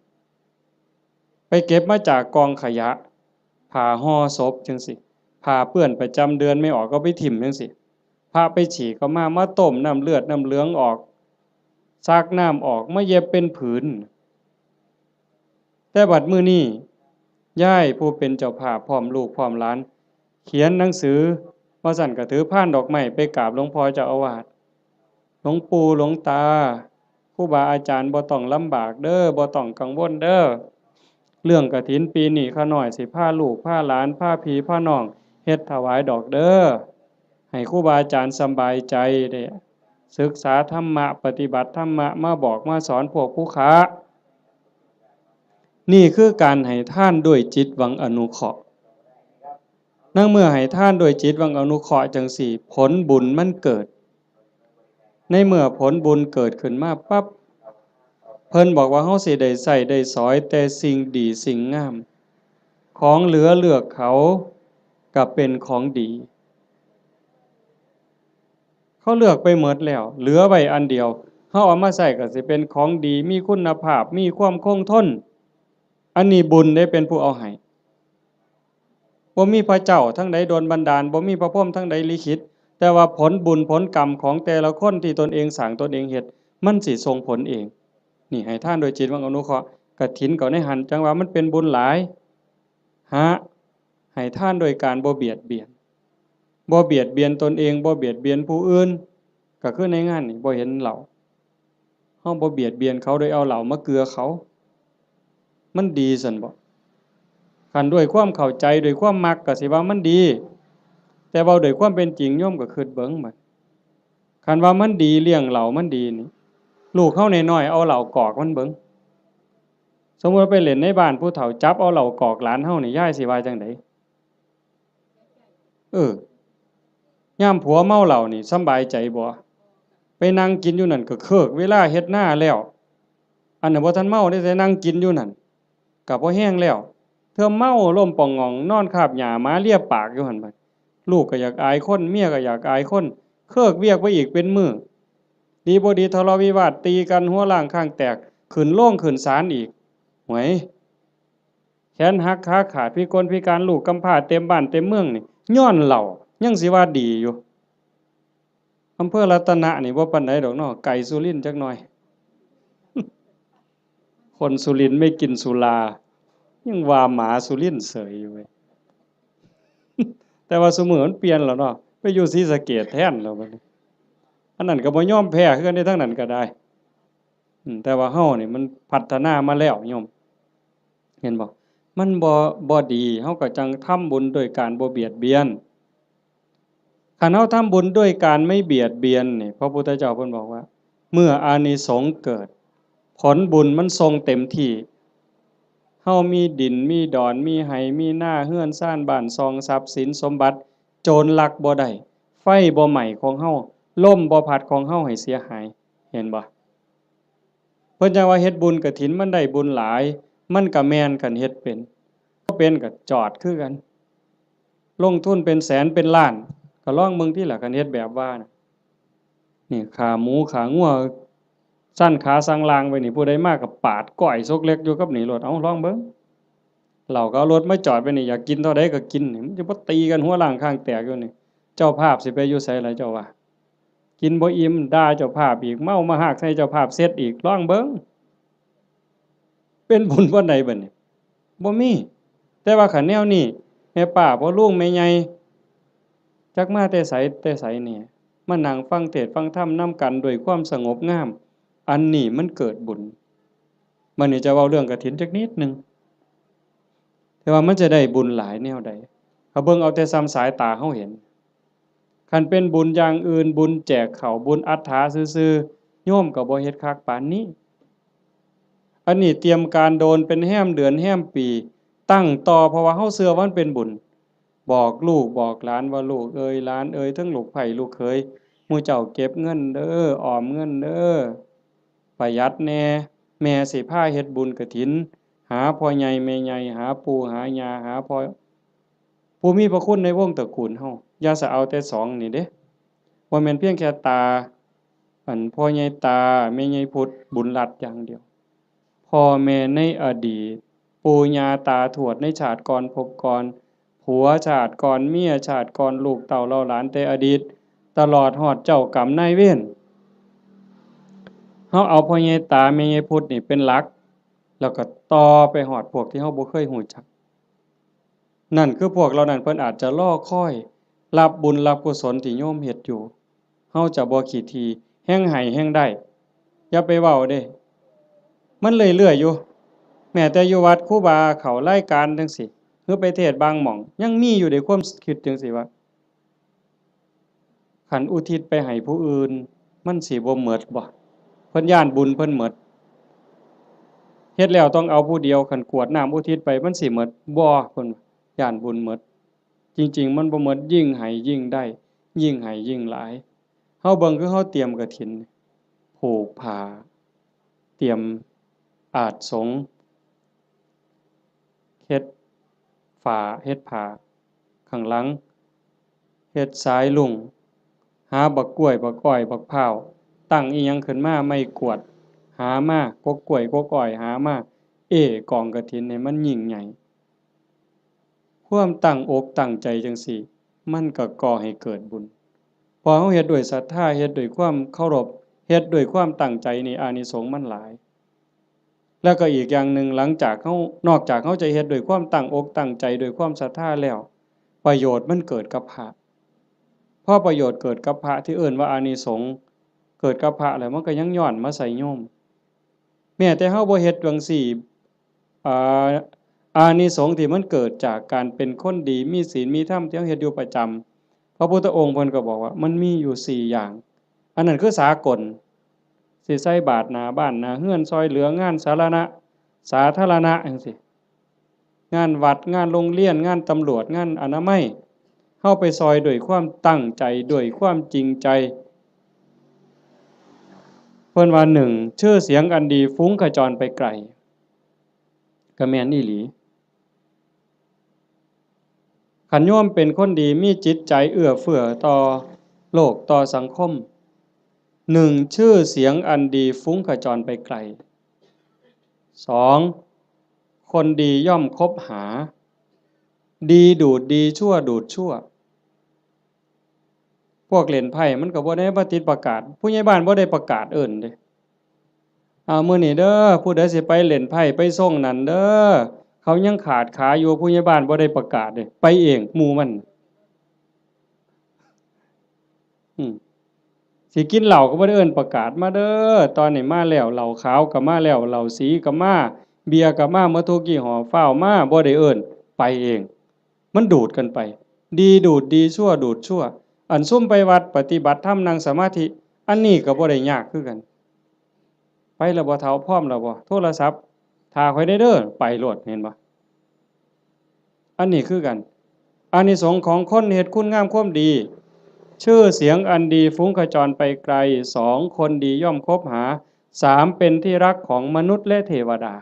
ไปเก็บมาจากกองขยะ ผ้าห่อศพจั่งซี้ ผ้าเปื้อนประจำเดือนไม่ออกก็ไปถิ่มจั่งซี้ พระไปฉี่ก็มา มาต้มน้ำเลือดน้ำเหลืองออก ซักน้ำออก มาเย็บเป็นผืน แต่บัดมื้อนี้ ยายผู้เป็นเจ้าภาพพร้อมลูกพร้อมหลาน เขียนหนังสือ ว่าซั่นก็ถือพานดอกไม้ไปกราบหลวงพ่อเจ้าอาวาส หลวงปู่หลวงตา ครูบาอาจารย์บ่ต้องลำบากเด้อ บ่ต้องกังวลเด้อ เรื่องกฐินปีนี้ข้าน้อยสิพาลูกพาหลานพาพี่พาน้องเฮ็ดถวายดอกเด้อ ให้ครูบาอาจารย์สำบายใจ ได้ศึกษาธรรมะ ปฏิบัติธรรมะ มาบอกมาสอนพวกผู้ค้า นี่คือการให้ทานด้วยจิตหวังอนุเคราะห์ ในเมื่อให้ทานด้วยจิตหวังอนุเคราะห์จั่งซี้ ผลบุญมันเกิด ในเมื่อผลบุญเกิดขึ้นมาปั๊บ เพิ่นบอกว่าเฮาสิได้ใช้ได้สอยแต่สิ่งดีสิ่งงาม ของเหลือเลือกเขาก็เป็นของดี เขาเลือกไปหมดแล้ว เหลือไว้อันเดียว เฮาเอามาใช้ก็สิเป็นของดี มีคุณภาพ มีความคงทน อันนี้บุญเด้เป็นผู้เอาให้ บ่มีพระเจ้าทางใดดลบันดาล บ่มีพระพรหมทางใดลิขิต แต่ว่าผลบุญผลกรรมของแต่ละคนที่ตนเองสร้างตนเองเฮ็ด มันสิส่งผลเอง นี่ให้ทานโดยจิตหวังอนุเคราะห์ กฐินก็ในหั่น จั่งว่ามันเป็นบุญหลาย หา ให้ทานโดยการบ่เบียดเบียน บ่เบียดเบียนตนเอง บ่เบียดเบียนผู้อื่น ก็คือในงานนี่บ่เห็นเหล้า เฮาบ่เบียดเบียนเขาโดยเอาเหล้ามาเกลือเขา มันดีซั่นบ่ คันด้วยความเข้าใจ ด้วยความมักก็สิว่ามันดี แต่เว้าด้วยความเป็นจริง โยมก็คิดเบิ่งบัด คันว่ามันดี เลี้ยงเหล้ามันดีนี่ ลูกเฮาน้อยๆ เอาเหล้ากอกมันเบิ่ง สมมุติว่าไปเล่นในบ้านผู้เฒ่า จับเอาเหล้ากอกหลานเฮานี่ ยายสิว่าจั่งใด? เออ ยามผัวเมาเหล้านี่สำบายใจบ่? ไปนั่งกินอยู่นั่นก็เคิกเวลาเฮ็ดนาแล้ว อันนั้นบ่ทันเมาเด้ แต่นั่งกินอยู่นั่น ก็พอแฮงแล้ว เทื่อเมาล้มป่องหง่อง นอนคาบหญ้าหมาเลียปากอยู่หั่นบัด ลูกก็อยากอายคน เมียก็อยากอายคน เคิกเวียกไปอีกเป็นมื้อ ดีบ่ดีทะเลาะวิวาทตีกัน หัวล้างข้างแตก ขึ้นโรงขึ้นศาลอีก หวย แขนหักขาขาด พิกลพิการ ลูกกำพร้าเต็มบ้านเต็มเมืองนี่ ย้อนเหล้า ยังสิว่าดีอยู่ อำเภอรัตนะนี่บ่ปานใดดอกเนาะ ไกลสุรินทร์จักหน่อย คนสุรินทร์ไม่กินสุรา ยังว่าหมาสุรินทร์เสยอยู่เว้ย แต่ว่าซุมื้อมันเปลี่ยนแล้วเนาะ ไปอยู่ศรีสะเกษแทนแล้วบัดนี้ อันนั้นก็บ่ยอมแพ้คือกันเด้ ทางนั้นก็ได้ อืม แต่ว่าเฮานี่มันพัฒนามาแล้วโยม เห็นบ่ มันบ่ บ่ดี เฮาก็จั่งทำบุญโดยการบ่เบียดเบียน คันเฮาทำบุญด้วยการไม่เบียดเบียนนี่ พระพุทธเจ้าเพิ่นบอกว่า เมื่ออานิสงส์เกิด ผลบุญมันส่งเต็มที่ เฮามีดิน มีดอน มีไฮ่ มีนา เฮือนซาน บ้านช่อง ทรัพย์สินสมบัติ โจรลักบ่ได้ ไฟบ่ไหม้ของเฮา ลมบ่พัดของเฮาให้เสียหาย เห็นบ่ เพิ่นจั่งว่าเฮ็ดบุญกฐินมันได้บุญหลาย มันก็แม่นคันเฮ็ดเป็น บ่เป็นก็จอดคือกัน ลงทุนเป็นแสนเป็นล้าน ก็ลองเบิ่งติล่ะ คันเฮ็ดแบบว่าน่ะ นี่ขาหมูขางัว สั่นขาสั่งลางไว้นี่ ผู้ใดมาก็ปาดก้อยซกเล็กอยู่กับนี่โลด เอ้า ลองเบิ่ง เหล้าก็เอารถมาจอดไว้นี่ อยากกินเท่าใดก็กินนี่ มันจะบ่ตีกันหัวล้างข้างแตกอยู่นี่ เจ้าภาพสิไปอยู่ไสล่ะเจ้าว่า กินบ่อิ่ม ด่าเจ้าภาพอีก เมามาฮากใส่เจ้าภาพเสร็จอีก ลองเบิ่ง เป็นบุญปานใดบัดนี้ บ่มี แต่ว่าคันแนวนี้ แม่ป้าพ่อลุงแม่ใหญ่ จักมาแต่ไสแต่ไสแหน่ มานั่งฟังเทศน์ฟังธรรมนำกันด้วยความสงบงาม อันนี้มันเกิดบุญ บัดนี้จะเว้าเรื่องกฐินจักนิดหนึ่ง แต่ว่ามันจะได้บุญหลายแนวใด ถ้าเบิ่งเอาแต่ส่ำสายตาเฮาเห็น คันเป็นบุญอย่างอื่น บุญแจกข้าว บุญอัฏฐาซื่อๆ โยมก็บ่เฮ็ดคักปานนี้ อันนี้เตรียมการโดนเป็นแฮมเดือนแฮมปี ตั้งต่อ เพราะว่าเฮาเชื่อว่ามันเป็นบุญ บอกลูกบอกหลานว่า ลูกเอยหลานเอย ทั้งลูกใภ้ลูกเขย หมู่เจ้าเก็บเงินเด้อ ออมเงินเด้อ ประหยัดแหน่ แม่สิพาเฮ็ดบุญกฐิน หาพ่อใหญ่แม่ใหญ่ หาปู่หาย่า หาพ่อ ผู้มีพระคุณในวงตระกูลเฮา อย่าสะเอาแต่สองนี่เด้ บ่แม่นเพียงแค่ตา อันพ่อใหญ่ตา แม่ใหญ่พุทธ บุญรัตน์อย่างเดียว พ่อแม่ในอดีต ปู่ย่าตาทวดในชาติก่อนภพก่อน ผัวชาติก่อน เมียชาติก่อน ลูกเต้าเหล่าหลานแต่อดีต ตลอดฮอดเจ้ากรรมนายเวร เฮาเอาพ่อใหญ่ตา แม่ใหญ่พุทธนี่เป็นหลัก แล้วก็ต่อไปฮอดพวกที่เฮาบ่เคยฮู้จัก นั่นคือพวกเหล่านั้นเพิ่นอาจจะรอคอยรับบุญรับกุศลที่โยมเฮ็ดอยู่ เฮาจะบ่ขี้ถี่ แฮ่งให้แฮ่งได้ อย่าไปเว้าเด้ มันเรื่อยๆอยู่ แม้แต่อยู่วัดครูบาเข้ารายการจั่งซี้ หรือไปเทศน์บางหม่อง ยังมีอยู่เด้ ความคิดจั่งซี้ว่า คันอุทิศไปให้ผู้อื่น มันสิบ่หมดบ่ เพิ่นย้านบุญเพิ่นหมด เฮ็ดแล้วต้องเอาผู้เดียว คันกรวดน้ำอุทิศไป มันสิหมดบ่ เพิ่นย้านบุญหมด จริงๆ มันบ่หมด ยิ่งให้ยิ่งได้ ยิ่งให้ยิ่งหลาย เฮาเบิ่งคือเฮาเตรียมกฐิน ผูกผ้า เตรียมอาสน์สงฆ์ เฮ็ดฝา เฮ็ดผ้า ข้างหลัง เฮ็ดสายลุง หาบักกล้วย บักอ้อย บักพร้าว ตั้งอิหยังขึ้นมา ไม้กวาด หามา กกกล้วย กกอ้อย หามา เอ้กองกฐินให้มันยิ่งใหญ่ ความตั้งอกตั้งใจจั่งซี้ มันก็ก่อให้เกิดบุญ พอเฮาเฮ็ดด้วยศรัทธา เฮ็ดด้วยความเคารพ เฮ็ดด้วยความตั้งใจนี่ อานิสงส์มันหลาย แล้วก็อีกอย่างหนึ่ง หลังจากเฮา นอกจากเฮาจะเฮ็ดด้วยความตั้งอกตั้งใจ ด้วยความศรัทธาแล้ว ประโยชน์มันเกิดกับพระ พอประโยชน์เกิดกับพระ ที่เอิ้นว่าอานิสงส์เกิดกับพระแล้ว มันก็ยังย้อนมาใส่โยม แม้แต่เฮาบ่เฮ็ดจั่งซี้ อ่า อานิสงส์ที่มันเกิดจากการเป็นคนดี มีศีล มีธรรม ที่เฮาเฮ็ดอยู่ประจำ พระพุทธองค์เพิ่นก็บอกว่ามันมีอยู่สี่อย่าง อันนั้นคือสากล สิใส่บาตรหน้าบ้านหน้าเฮือน ซ่อยเหลืองานสาธารณะ สาธารณะจั่งซี้ งานวัด งานโรงเรียน งานตำรวจ งานอนามัย เฮาไปซ่อยด้วยความตั้งใจ ด้วยความจริงใจ เพิ่นว่า หนึ่ง ชื่อเสียงอันดีฟุ้งขจรไปไกล ก็แม่นอีหลี คันโยมเป็นคนดี มีจิตใจเอื้อเฟื้อต่อโลก ต่อสังคม หนึ่ง ชื่อเสียงอันดีฟุ้งขจรไปไกล สอง คนดีย่อมคบหา ดีดูดดี ชั่วดูดชั่ว พวกเล่นไพ่มันก็บ่ได้มาติดประกาศ ผู้ใหญ่บ้านบ่ได้ประกาศเอิ้นเด้ "เอามื้อนี้เด้อ ผู้ใดสิไปเล่นไพ่ไปซ่งนั่นเด้อ เขายังขาดขาอยู่" ผู้ใหญ่บ้านบ่ได้ประกาศเด้ ไปเองหมู่มัน อืม สิกินเหล้าก็บ่ได้เอิ้นประกาศ "มาเด้อ ตอนนี้มาแล้ว เหล้าขาวก็มาแล้ว เหล้าสีก็มา เบียร์ก็มา หมดทุกยี่ห้อ ฟ้าวมา" บ่ได้เอิ้น ไปเอง มันดูดกันไป ดีดูดดี ชั่วดูดชั่ว อันซุมไปวัดปฏิบัติธรรมนั่งสมาธิ อันนี้ก็บ่ได้ยากคือกัน ไปแล้วบ่เฒ่า พร้อมแล้วบ่ โทรศัพท์ "ถ้าข้อยแหน่เด้อ" ไปโลด เห็นบ่ อันนี้คือกัน อานิสงส์ของคนเฮ็ดคุณงามความดี ชื่อเสียงอันดีฟุ้งขจรไปไกล สอง คนดีย่อมคบหา สาม เป็นที่รักของมนุษย์และเทวดา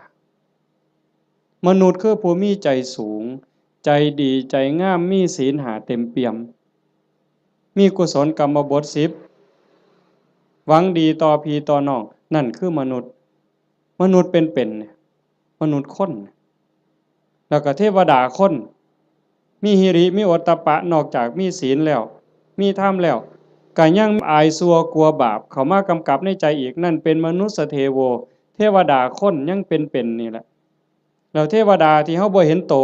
มนุษย์คือผู้มีใจสูง ใจดี ใจงาม มีศีลห้าเต็มเปี่ยม มีกุศลกรรมบทสิบ หวังดีต่อพี่ต่อน้อง นั่นคือมนุษย์ มนุษย์เป็นๆ เนี่ย มนุษย์คน แล้วก็เทวดาคน มีหิริ มีโอตตัปปะ นอกจากมีศีลแล้ว มีธรรมแล้ว ก็ยังอายชั่วกลัวบาปเข้ามากำกับในใจอีก นั่นเป็นมนุสสเทโว เทวดาคนยังเป็นๆ นี่แหละ แล้วเทวดาที่เฮาบ่เห็นโต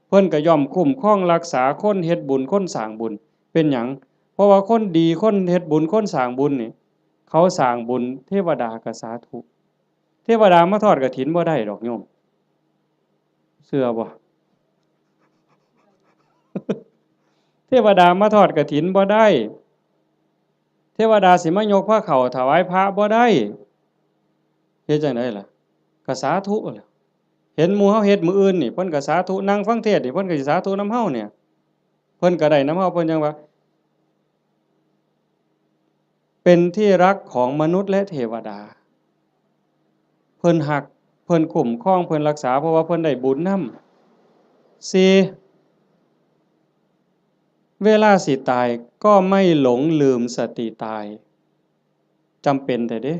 เพิ่นก็ย่อมคุ้มครองรักษาคนเฮ็ดบุญ คนสร้างบุญ เป็นหยัง เพราะว่าคนดี คนเฮ็ดบุญ คนสร้างบุญนี่ เขาสร้างบุญ เทวดาก็สาธุ เทวดามาทอดกฐินบ่ได้ดอกโยม เชื่อบ่ เทวดามาทอดกฐินบ่ได้ เทวดาสิมายกพาเข้าถวายพระบ่ได้ เฮ็ดจั่งใดล่ะ ก็สาธุแหละ เห็นหมู่เฮาเฮ็ดมื้ออื่นนี่ เพิ่นก็สาธุ นั่งฟังเทศน์นี่ เพิ่นก็สิสาธุนำเฮาเนี่ย เพิ่น พิ่นก็ได้นำเฮา เพิ่นจั่งว่า เป็นที่รักของมนุษย์และเทวดา เพิ่นฮัก เพิ่นคุ้มครอง เพิ่นรักษา เพราะว่าเพิ่นได้บุญนำ สี่ เวลาสิตายก็ไม่หลงลืมสติตาย จำเป็นแท้เด้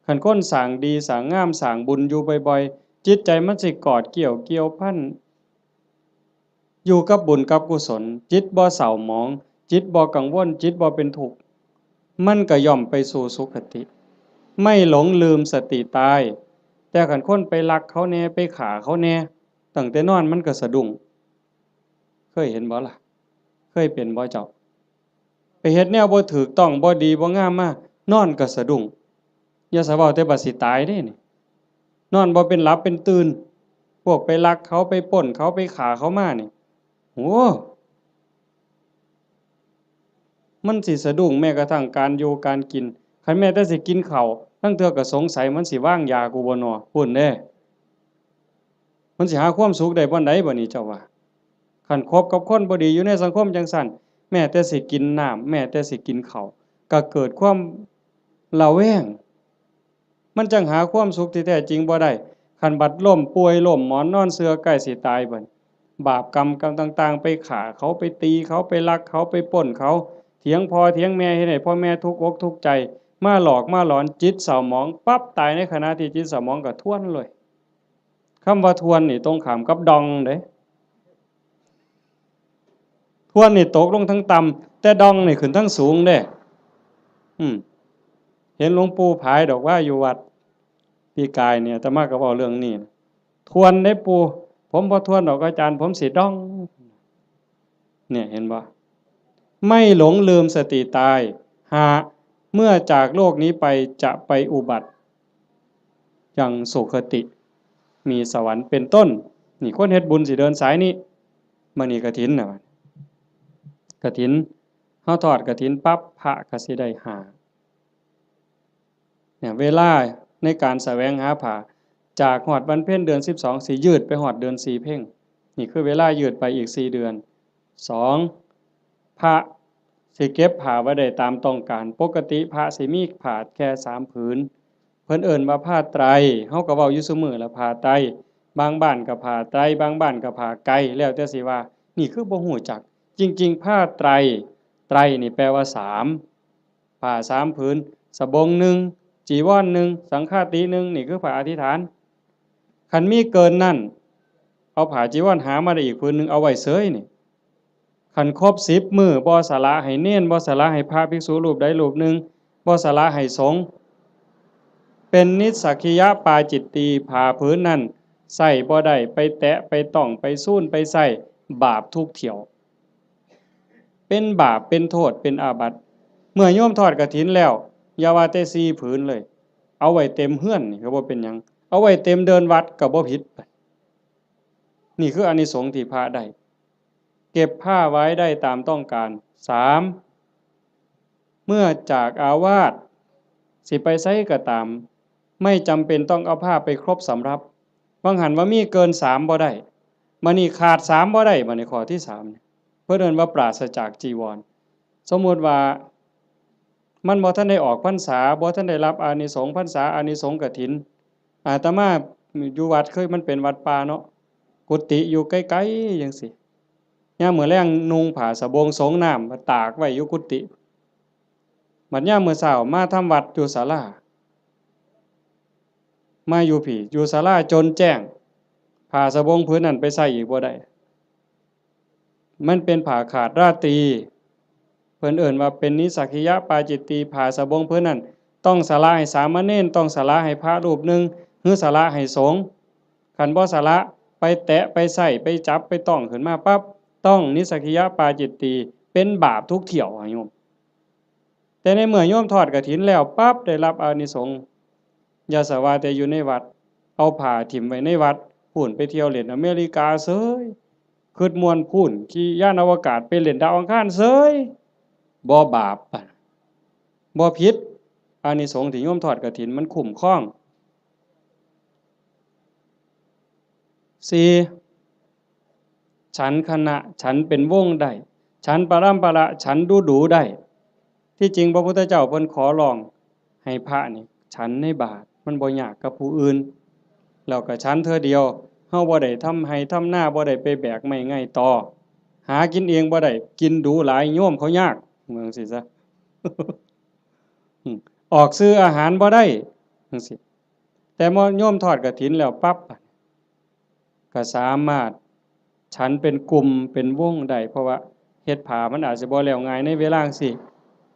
คันคนสร้างดีสร้างงามสร้างบุญอยู่บ่อยๆ จิตใจมันสิกอดเกี่ยวเกี่ยวพัน อยู่กับบุญกับกุศล จิตบ่เศร้าหมอง จิตบ่กังวล จิตบ่เป็นทุกข์ มันก็ย่อมไปสู่สุคติ ไม่หลงลืมสติตาย แต่คันคนไปลักเขาแหน่ ไปฆ่าเขาแหน่ ตั้งแต่นอนมันก็สะดุ้ง เคยเห็นบ่ล่ะ เคยเป็นบ่เจ้า ไปเฮ็ดแนวบ่ถูกต้อง บ่ดีบ่งามมา นอนก็สะดุ้ง อย่าสะเว้าแต่บัดสิตายเด้นี่ นอนบ่เป็นหลับเป็นตื่น พวกไปลักเขา ไปปล้นเขา ไปฆ่าเขามานี่ โอ้ มันสิสะดุ้งแม้กระทั่งการอยู่การกิน คันแม้แต่สิกินข้าว ลางเทื่อก็สงสัยมันสิวางยากูบ่น้อ พู้นเด้ มันสิหาความสุขได้บ่อนใดบ่นี่เจ้าว่า คันคบกับคนบ่ดีอยู่ในสังคมจั่งซั้น แม้แต่สิกินน้ำ แม้แต่สิกินข้าว ก็เกิดความระแวง มันจั่งหาความสุขที่แท้จริงบ่ได้ คันบัดล้มป่วยล้มหมอนนอนเสื่อใกล้สิตายบัด บาปกรรมกรรมต่างๆ ไปฆ่าเขา ไปตีเขา ไปลักเขา ไปปล้นเขา เถียงพ่อเถียงแม่ เฮ็ดให้พ่อแม่ทุกข์อกทุกข์ใจ มาหลอกมาหลอน จิตเศร้าหมองปั๊บ ตายในขณะที่จิตเศร้าหมองก็ทวนเลย คำว่าทวนนี่ตรงข้ามกับดองเด้ ทวนนี่ตกลงทางต่ำ แต่ดองนี่ขึ้นทางสูงเด้ อืม เห็นหลวงปู่ผายดอกว่าอยู่วัด ปีกายเนี่ย อาตมาก็เว้าเรื่องนี้ ทวนเด้ปู่ ผมบ่ทวนดอกอาจารย์ ผมสิดอง เนี่ย เห็นบ่ ไม่หลงลืมสติตาย ห้า เมื่อจากโลกนี้ไปจะไปอุบัติ ยังสุคติ มีสวรรค์เป็นต้น นี่คนเฮ็ดบุญสิเดินสายนี้ มื้อนี้กฐินน่ะ กฐิน เฮาทอดกฐินปั๊บ พระก็สิได้ห้า เนี่ย เวลาในการแสวงหาผ้า จากฮอดวันเพ็ญเดือนสิบสอง สิยืดไปฮอดเดือนสี่เพ็ญ นี่คือเวลายืดไปอีกสี่เดือน สอง พระสิเก็บผ้าไว้ได้ตามต้องการ ปกติพระสิมีผ้าแค่สามผืน เพิ่นเอิ้นว่าผ้าไตร เฮาก็เว้าอยู่ซุมื้อละ ผ้าไตร บางบ้านก็ผ้าไตร บางบ้านก็ผ้าไก แล้วแต่สิว่า นี่คือบ่ฮู้จัก จริงๆ ผ้าไตร ไตรนี่แปลว่าสาม ผ้าสามผืน สบงหนึ่ง จีวรหนึ่ง สังฆาติหนึ่ง นี่คือผ้าอธิษฐาน คันมีเกินนั้น เอาผ้าจีวรหามาได้อีกผืนหนึ่ง เอาไว้เสยนี่ คันครบสิบมื้อ บ่สละให้เณร บ่สละให้พระภิกษุรูปใดรูปหนึ่ง บ่สละให้สงฆ์ เป็นนิสสักขิยปาจิตตี ผ้าผืนนั้นใส่บ่ได้ ไปแตะ ไปต้อง ไปซูน ไปใส่ บาปทุกเที่ยว เป็นบาป เป็นโทษ เป็นอาบัติ เมื่อโยมทอดกฐินแล้ว อย่าว่าแต่สี่ผืนเลย เอาไว้เต็มเฮือนนี่ก็บ่เป็นหยัง เอาไว้เต็มเดินวัดก็บ่ผิด นี่คืออานิสงส์ที่พระได้ เก็บผ้าไว้ได้ตามต้องการ สาม เมื่อจากอาวาส สิไปไสก็ตาม ไม่จำเป็นต้องเอาผ้าไปครบสำรับ บางหันว่ามีเกินสามบ่ได้ บัดนี้ขาดสามบ่ได้ บัดนี้ข้อที่สามเนี่ย เพิ่นเอิ้นว่าปราศจากจีวร สมมุติว่า มันบ่ทันได้ออกพรรษา บ่ทันได้รับอานิสงส์พรรษา อานิสงส์กฐิน อาตมาอยู่วัด เคยมันเป็นวัดป่าเนาะ กุฏิอยู่ไกลๆจั่งซี้ ยามมื้อแลงนุ่งผ้าสบงสงน้ำมาตากไว้อยู่กุฏิ บัดยามมื้อเช้ามาทำวัดอยู่ศาลา มาอยู่พี้ อยู่ศาลาจนแจ้ง ผ้าสบงผืนนั้นไปใส่อีกบ่ได้ มันเป็นผ้าขาดราตรี เพิ่นเอิ้นว่าเป็นนิสสักขิยปาจิตตี ผ้าสบงผืนนั้น ต้องสละให้สามเณร ต้องสละให้พระรูปหนึ่ง หรือสละให้สงฆ์ คันบ่สละ ไปแตะ ไปใส่ ไปจับ ไปต้องขึ้นมาปั๊บ ต้องนิสสักขิยปาจิตตี เป็นบาปทุกเที่ยวอะโยม แต่ในเมื่อโยมทอดกฐินแล้วปั๊บ ได้รับอานิสงส์ อย่าสะว่าแต่อยู่ในวัด เอาผ้าถิ่มไว้ในวัด พู้นไปเที่ยวเล่นอเมริกาเสย คิดม่วนพู้น ขี่ยานอวกาศไปเล่นดาวอังคารเสย บ่บาป บ่ผิด อานิสงส์ที่โยมทอดกฐินมันคุ้มครอง สี่ ฉันคณะ ฉันเป็นวงได้ ฉันปรัมปรา ฉันดูดูได้ ที่จริงพระพุทธเจ้าเพิ่นขอร้องให้พระนี่ฉันในบาตร มันบ่ยากกับผู้อื่น แล้วก็ฉันเทื่อเดียว เฮาบ่ได้ทำไฮ่ทำนา บ่ได้ไปแบกไม้ไงตอ หากินเองบ่ได้ กินดูหลายโยมเขายาก ว่าจั่งซี้ซะ อืม ออกซื้ออาหารบ่ได้ จั่งซี้ แต่พอโยมทอดกฐินแล้วปั๊บ ก็สามารถฉันเป็นกลุ่มเป็นวงได้ เพราะว่าเฮ็ดผ้ามันอาจสิบ่แล้วง่ายในเวลาจั่งซี้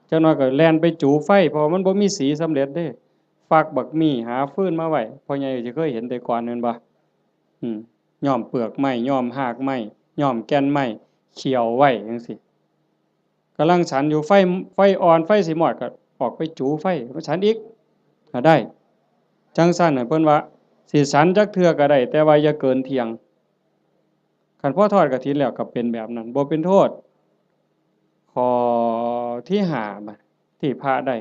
จักหน่อยก็แล่นไปจูไฟ เพราะว่ามันบ่มีสีสำเร็จเด้ ฟักบักมี่ หาฟืนมาไว้ พ่อใหญ่สิเคยเห็นแต่ก่อนแม่นบ่ อืม ย้อมเปลือกไม้ ย้อมฮากไม้ ย้อมแก่นไม้ เคี่ยวไว้จั่งซี้ กำลังฉันอยู่ ไฟ ไฟอ่อน ไฟสิมอด ก็ออกไปจูไฟมาฉันอีก ก็ได้ จั่งซั้นน่ะ เพิ่นว่าสิฉันจักเทื่อก็ได้ แต่ว่าอย่าเกินเที่ยง คันพอทอดกฐินแล้วก็เป็นแบบนั้น บ่เป็นโทษ ข้อที่ห้า บัด ที่พระได้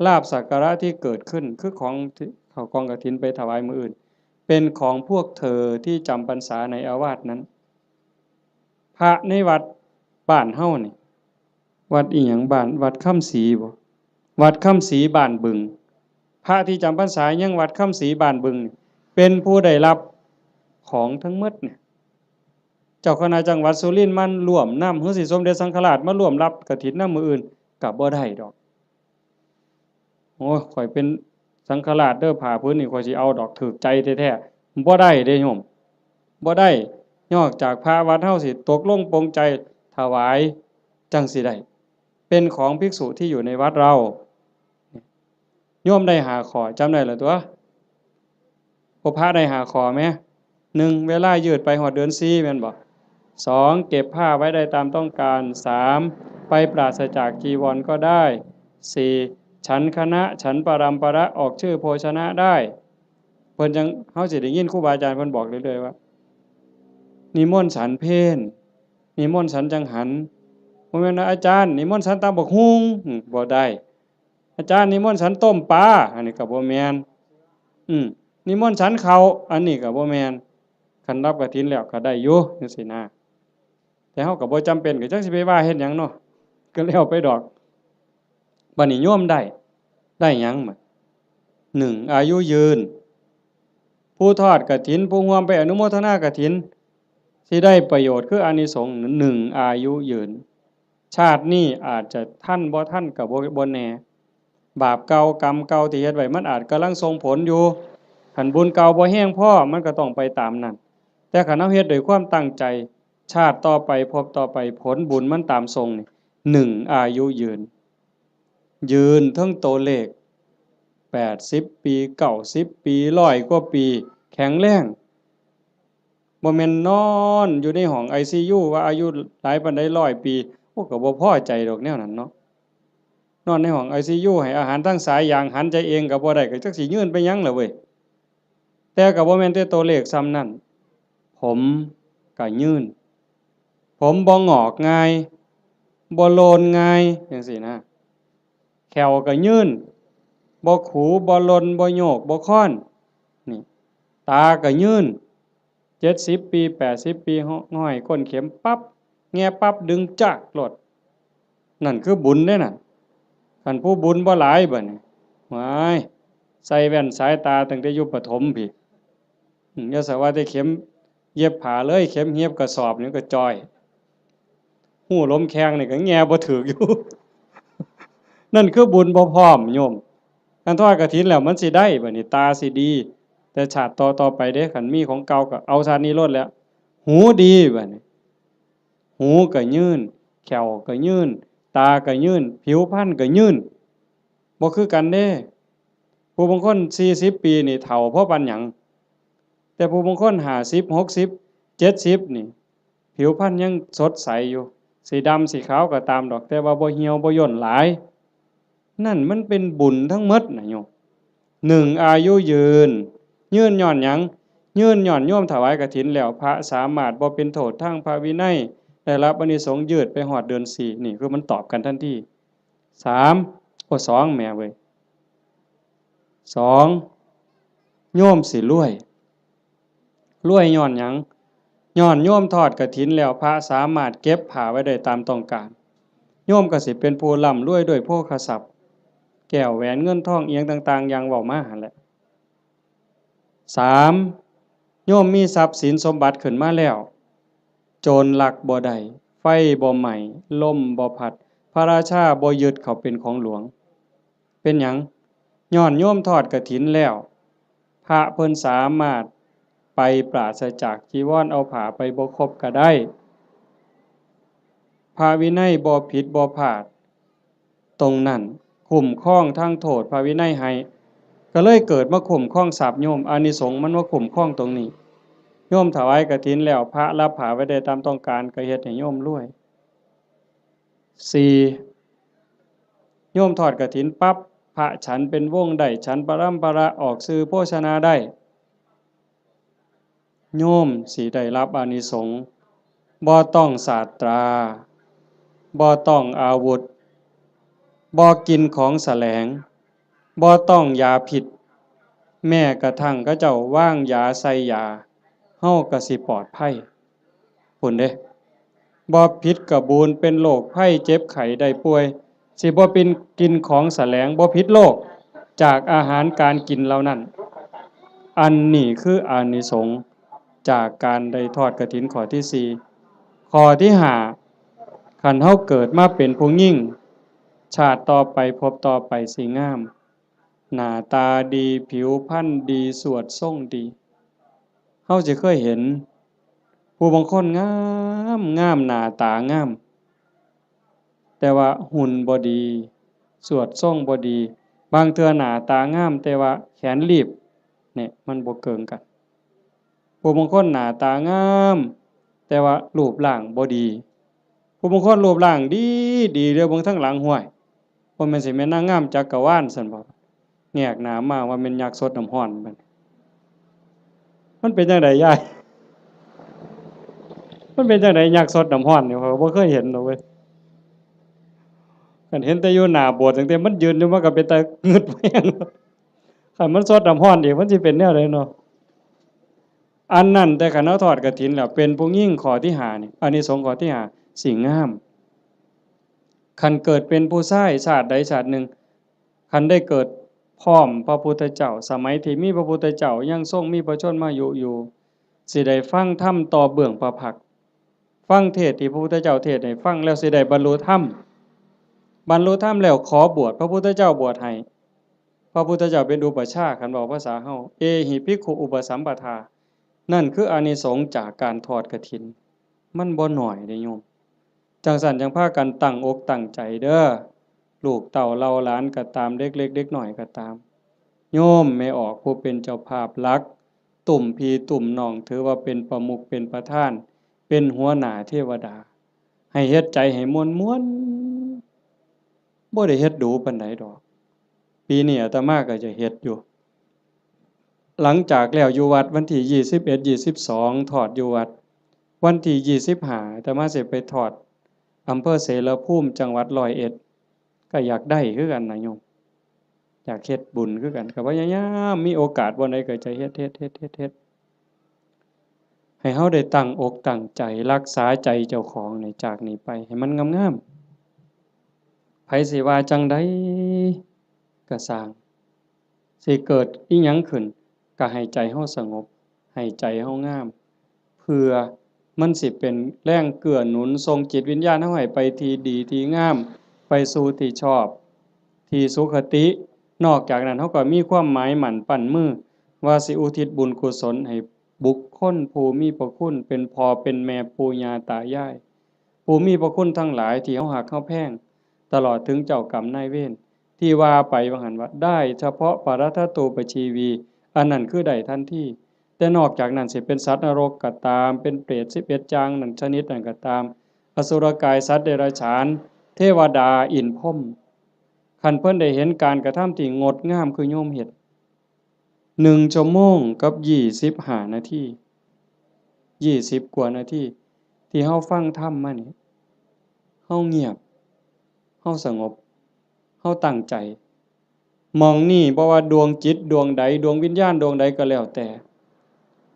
ลาภสักการะที่เกิดขึ้น คือของที่เข้ากองกฐินไปถวายมื้ออื่น เป็นของพวกเธอที่จำพรรษาในอาวาสนั้น พระในวัดบ้านเฮานี่ วัดอิหยัง บ้าน วัดคำศรีบ่ วัดคำศรีบ้านบึง พระที่จำพรรษายังวัดคำศรีบ้านบึงนี่ เป็นผู้ได้รับของทั้งหมดเนี่ย เจ้าคณะจังหวัดสุรินทร์มาร่วมนำ หรือสิสมเด็จสังฆราชมาร่วมรับกฐินนำมื้ออื่น ก็บ่ได้ดอก โอ้ย ข้อยเป็นสังฆราชเด้อ ผ้าผืนนี้ข้อยสิเอาดอก ถูกใจแท้ๆ บ่ได้เด้โยม บ่ได้ นอกจากพระวัดเฮาสิตกลงปลงใจถวาย จั่งสิได้ เป็นของภิกษุที่อยู่ในวัดเรา โยมได้ห้าข้อ จำได้แล้วตั๊ว พวกพระได้ห้าข้อแหม หนึ่ง เวลายืดไปฮอดเดือนสี่ แม่นบ่ สอง เก็บผ้าไว้ได้ตามต้องการ สาม ไปปราศจากจีวรก็ได้ สี่ ฉันคณะ ฉันปรัมประ ออกชื่อโภชนะได้ เพิ่นจั่ง เฮาสิได้ยินครูบาอาจารย์เพิ่นบอกเรื่อยๆว่า นิมนต์ฉันเพล นิมนต์ฉันจังหัน บ่แม่นว่า อาจารย์ นิมนต์ฉันตำบักหุ่ง อืม บ่ได้ อาจารย์นิมนต์ฉันต้มปลา อันนี้ก็บ่แม่น อืม นิมนต์ฉันข้าว อันนี้ก็บ่แม่น คันรับกฐินแล้วก็ได้อยู่จั่งซี้นะ แต่เฮาก็บ่จำเป็น ก็จักสิไปว่าเฮ็ดหยังเนาะ ก็แล้วไปดอก บัดนี้โยมได้ ได้หยังบัด หนึ่ง อายุยืน ผู้ทอดกฐิน ผู้ร่วมไปอนุโมทนากฐิน สิได้ประโยชน์คืออานิสงส์ หนึ่ง อายุยืน ชาตินี้อาจจะทันบ่ทันก็บ่ บ่แน่ บาปเก่ากรรมเก่าที่เฮ็ดไว้มันอาจกำลังส่งผลอยู่ คันบุญเก่าบ่แฮงพอมันก็ต้องไปตามนั้น แต่คันเฮาเฮ็ดด้วยความตั้งใจ ชาติต่อไปภพต่อไปผลบุญมันตามส่งนี่ หนึ่ง อายุยืน ยืนเทิงตัวเลข แปดสิบปี เก้าสิบปี ร้อยกว่าปี แข็งแรง บ่แม่นนอนอยู่ในห้องไอซียู ว่าอายุหลายปานใด ร้อยปี โอ้ ก็บ่พอใจดอกแนวนั้นเนาะ นอนในห้องไอซียู ให้อาหารทางสายยาง หันใจเองก็บ่ได้ ก็จักสิยืนไปหยังล่ะเว้ย แต่ก็บ่แม่นแต่ตัวเลขส่ำนั้น ผมก็ยืน ผมบ่งอกง่าย บ่โลนง่าย จั่งซี้นะ แข้วก็ยืน บ่ขู บ่หล่น บ่โยก บ่คอน นี่ ตาก็ยืน เจ็ดสิบปี แปดสิบปี ห้อยก้นเข็มปั๊บ แงะปั๊บ ดึงจากโลด นั่นคือบุญเด้นั่น คันผู้บุญบ่หลายบัดนี้ ว้าย ใส่แว่นสายตาตั้งแต่อยู่ประถมพี้ อืม อย่าสะว่าแต่เข็มเย็บผ้าเลย เข็มเย็บกระสอบนี่ก็จ่อย ฮู้ลมแข้งนี่ก็แงะบ่ถืกอยู่ นั่นคือบุญบ่พร้อมโยม คันทอดกฐินแล้วมันสิได้บัดนี้ ตาสิดี แต่ชาติต่อๆไปเด้ คันมีของเก่าก็เอาชาตินี้โลดแหล้ว หูดีบัดนี้ หูก็ยืน แข้วก็ยืน ตาก็ยืน ผิวพรรณก็ยืน บ่คือกันเด้ ผู้บางคนสี่สิบปีนี่เฒ่าพอปานหยัง แต่ผู้บางคนห้าสิบ หกสิบ เจ็ดสิบนี่ ผิวพรรณยังสดใสอยู่ สิดำสิขาวก็ตามดอก แต่ว่าบ่เหี่ยวบ่ย่นหลาย นั่นมันเป็นบุญทั้งหมดนะโยม หนึ่ง อายุยืน ยืนย้อนหยัง ยืนย้อนโยมถวายกฐินแล้ว พระสามารถบ่เป็นโทษทางพระวินัย ได้รับอานิสงส์ยืดไปฮอดเดือนสี่ นี่คือมันตอบกันทันที สาม โอ้ สอง แหมเว้ย สอง โยมสิรวย รวยย้อนหยัง ย้อนโยมทอดกฐินแล้ว พระสามารถเก็บผ้าไว้ได้ตามต้องการ โยมก็สิเป็นผู้ร่ำรวยด้วยโภคทรัพย์ แก้วแหวนเงินทองอิหยังต่างๆ อย่างเว้ามาหั่นแหละ สาม โยมมีทรัพย์สินสมบัติขึ้นมาแล้ว โจรลักบ่ได้ ไฟบ่ไหม้ ลมบ่พัด พระราชาบ่ยึดเขาเป็นของหลวง เป็นหยัง? ย้อนโยมทอดกฐินแล้ว พระเพิ่นสามารถไปปราศจากจีวร เอาผ้าไปบ่ครบก็ได้ พระวินัยบ่ผิดบ่พลาด ตรงนั้นคุ้มครองทั้งโทษพระวินัยให้ ก็เลยเกิดมาคุ้มครองทรัพย์โยม อานิสงส์มันมาคุ้มครองตรงนี้ โยมถวายกฐินแล้ว พระรับผ้าไว้ได้ตามต้องการ ก็เฮ็ดให้โยมรวย สี่ โยมทอดกฐินปั๊บ พระฉันเป็นวงได้ ฉันปรำปรา ออกสื่อโภชนาได้ โยมสิได้รับอานิสงส์ บ่ต้องสาตรา บ่ต้องอาวุธ บ่กินของแสลง บ่ต้องยาพิษ แม้กระทั่งเขาเจ้าวางยาใส่ยา เฮาก็สิปลอดภัย พู้นเด้ บ่ผิดกะบูน เป็นโรคภัยเจ็บไข้ได้ป่วย สิบ่เป็นกินของแสลง บ่ผิดโรคจากอาหารการกินเหล่านั้น อันนี้คืออานิสงส์จากการได้ทอดกฐินข้อที่สี่ ข้อที่ห้า คันเฮาเกิดมาเป็นผู้หญิง ชาติต่อไปภพต่อไปสิงาม หน้าตาดี ผิวพรรณดี สวดทรงดี เฮาสิเคยเห็น ผู้บางคนงามงาม หน้าตางาม แต่ว่าหุ่นบ่ดี สวดทรงบ่ดี บางเทื่อหน้าตางาม แต่ว่าแขนลีบ เนี่ย มันบ่เกิ่งกัน ผู้บางคนหน้าตางาม แต่ว่ารูปร่างบ่ดี ผู้บางคนรูปร่างดีดี เดียวเบิ่งทางหลัง ห้วย บ่แม่นสิแม่นนางงามจักรวาลซั่นบ่ แงกหน้ามาว่าแม่นยักษ์ซดน้ำร้อนบัดนี้ มันเป็นจั่งใดยาย มันเป็นจั่งใดยักษ์ซดน้ำร้อนนี่ ข้อยก็บ่เคยเห็นดอกเว้ย คันเห็นแต่อยู่หน้าโบสถ์ ตั้งแต่มันยืนอยู่ มันก็เป็นตางึดแฮง คันมันซดน้ำร้อนอีก มันสิเป็นแนวใดเนาะ อันนั้นแต่คันเฮาทอดกฐินแล้ว เป็นผู้หญิงข้อที่ห้านี่ อานิสงส์ข้อที่ห้า สิงาม คันเกิดเป็นผู้ชายชาติใดชาติหนึ่ง คันได้เกิดพร้อมพระพุทธเจ้า สมัยที่มีพระพุทธเจ้ายังทรงมีพระชนมายุอยู่ สิได้ฟังธรรมต่อเบื้องพระพักตร์ ฟังเทศน์ที่พระพุทธเจ้าเทศน์ให้ฟังแล้วสิได้บรรลุธรรม บรรลุธรรมแล้วขอบวช พระพุทธเจ้าบวชให้ พระพุทธเจ้าเป็นอุปัชฌาย์ คันเว้าภาษาเฮา เอหิภิกขุอุปสัมปทา นั่นคืออานิสงส์จากการทอดกฐิน มันบ่น้อยเด้โยม จั่งซั้นจั่งพากันตั้งอกตั้งใจเด้อ ลูกเต้าเหล่าหลานก็ตาม เด็กเล็กเด็กน้อยก็ตาม โยมแม่ออกผู้เป็นเจ้าภาพหลัก ตุ้มพี่ตุ้มน้อง ถือว่าเป็นประมุขเป็นประธาน เป็นหัวหน้าเทวดา ให้เฮ็ดใจให้ม่วนๆ บ่ได้เฮ็ดดูปานใดดอก ปีนี้อาตมาก็จะเฮ็ดอยู่ หลังจากแล้วอยู่วัดวันที่ยี่สิบเอ็ด ยี่สิบสอง ทอดอยู่วัด วันที่ยี่สิบห้า อาตมาสิไปทอดอำเภอเสรภูมิ จังหวัดร้อยเอ็ด ก็อยากได้คือกันนะโยม อยากเฮ็ดบุญคือกัน ก็พยายามมีโอกาสบ่อนใดก็จะเฮ็ด เฮ็ด เฮ็ด เฮ็ด เฮ็ด ให้เฮาได้ตั้งอกตั้งใจรักษาใจเจ้าของนี่ จากนี้ไปให้มันงามๆ ไผสิว่าจั่งใดก็ซ่าง สิเกิดอิหยังขึ้น ก็ให้ใจเฮาสงบ ให้ใจเฮางาม เพื่อมันสิเป็นแรงเกื้อหนุนส่งจิตวิญญาณเฮาให้ไปที่ดีที่งาม ไปสู่ที่ชอบ ที่สุคติ นอกจากนั้นเฮาก็มีความหมายมั่นปั้นมือ ว่าสิอุทิศบุญกุศลให้บุคคลผู้มีพระคุณ เป็นพ่อเป็นแม่ปู่ย่าตายาย ผู้มีพระคุณทั้งหลายที่เฮาฮักเฮาแพง ตลอดถึงเจ้ากรรมนายเวร ที่ว่าไปว่าหั่นว่า ได้เฉพาะปรัตถตูปชีวี อันนั้นคือได้ทันที แต่นอกจากนั้นสิเป็นสัตว์นรกก็ตาม เป็นเปรตสิบเอ็ดอย่างนั้นชนิดนั้นก็ตาม อสุรกาย สัตว์เดรัจฉาน เทวดา อินทร์พรหม คันเพิ่นได้เห็นการกระทำที่งดงามคือโยมเฮ็ด หนึ่งชั่วโมงกับยี่สิบห้านาที ยี่สิบกว่านาที ที่เฮาฟังธรรมมานี่ เฮาเงียบ เฮาสงบ เฮาตั้งใจ หม่องนี้บ่ว่าดวงจิตดวงใด ดวงวิญญาณดวงใดก็แล้วแต่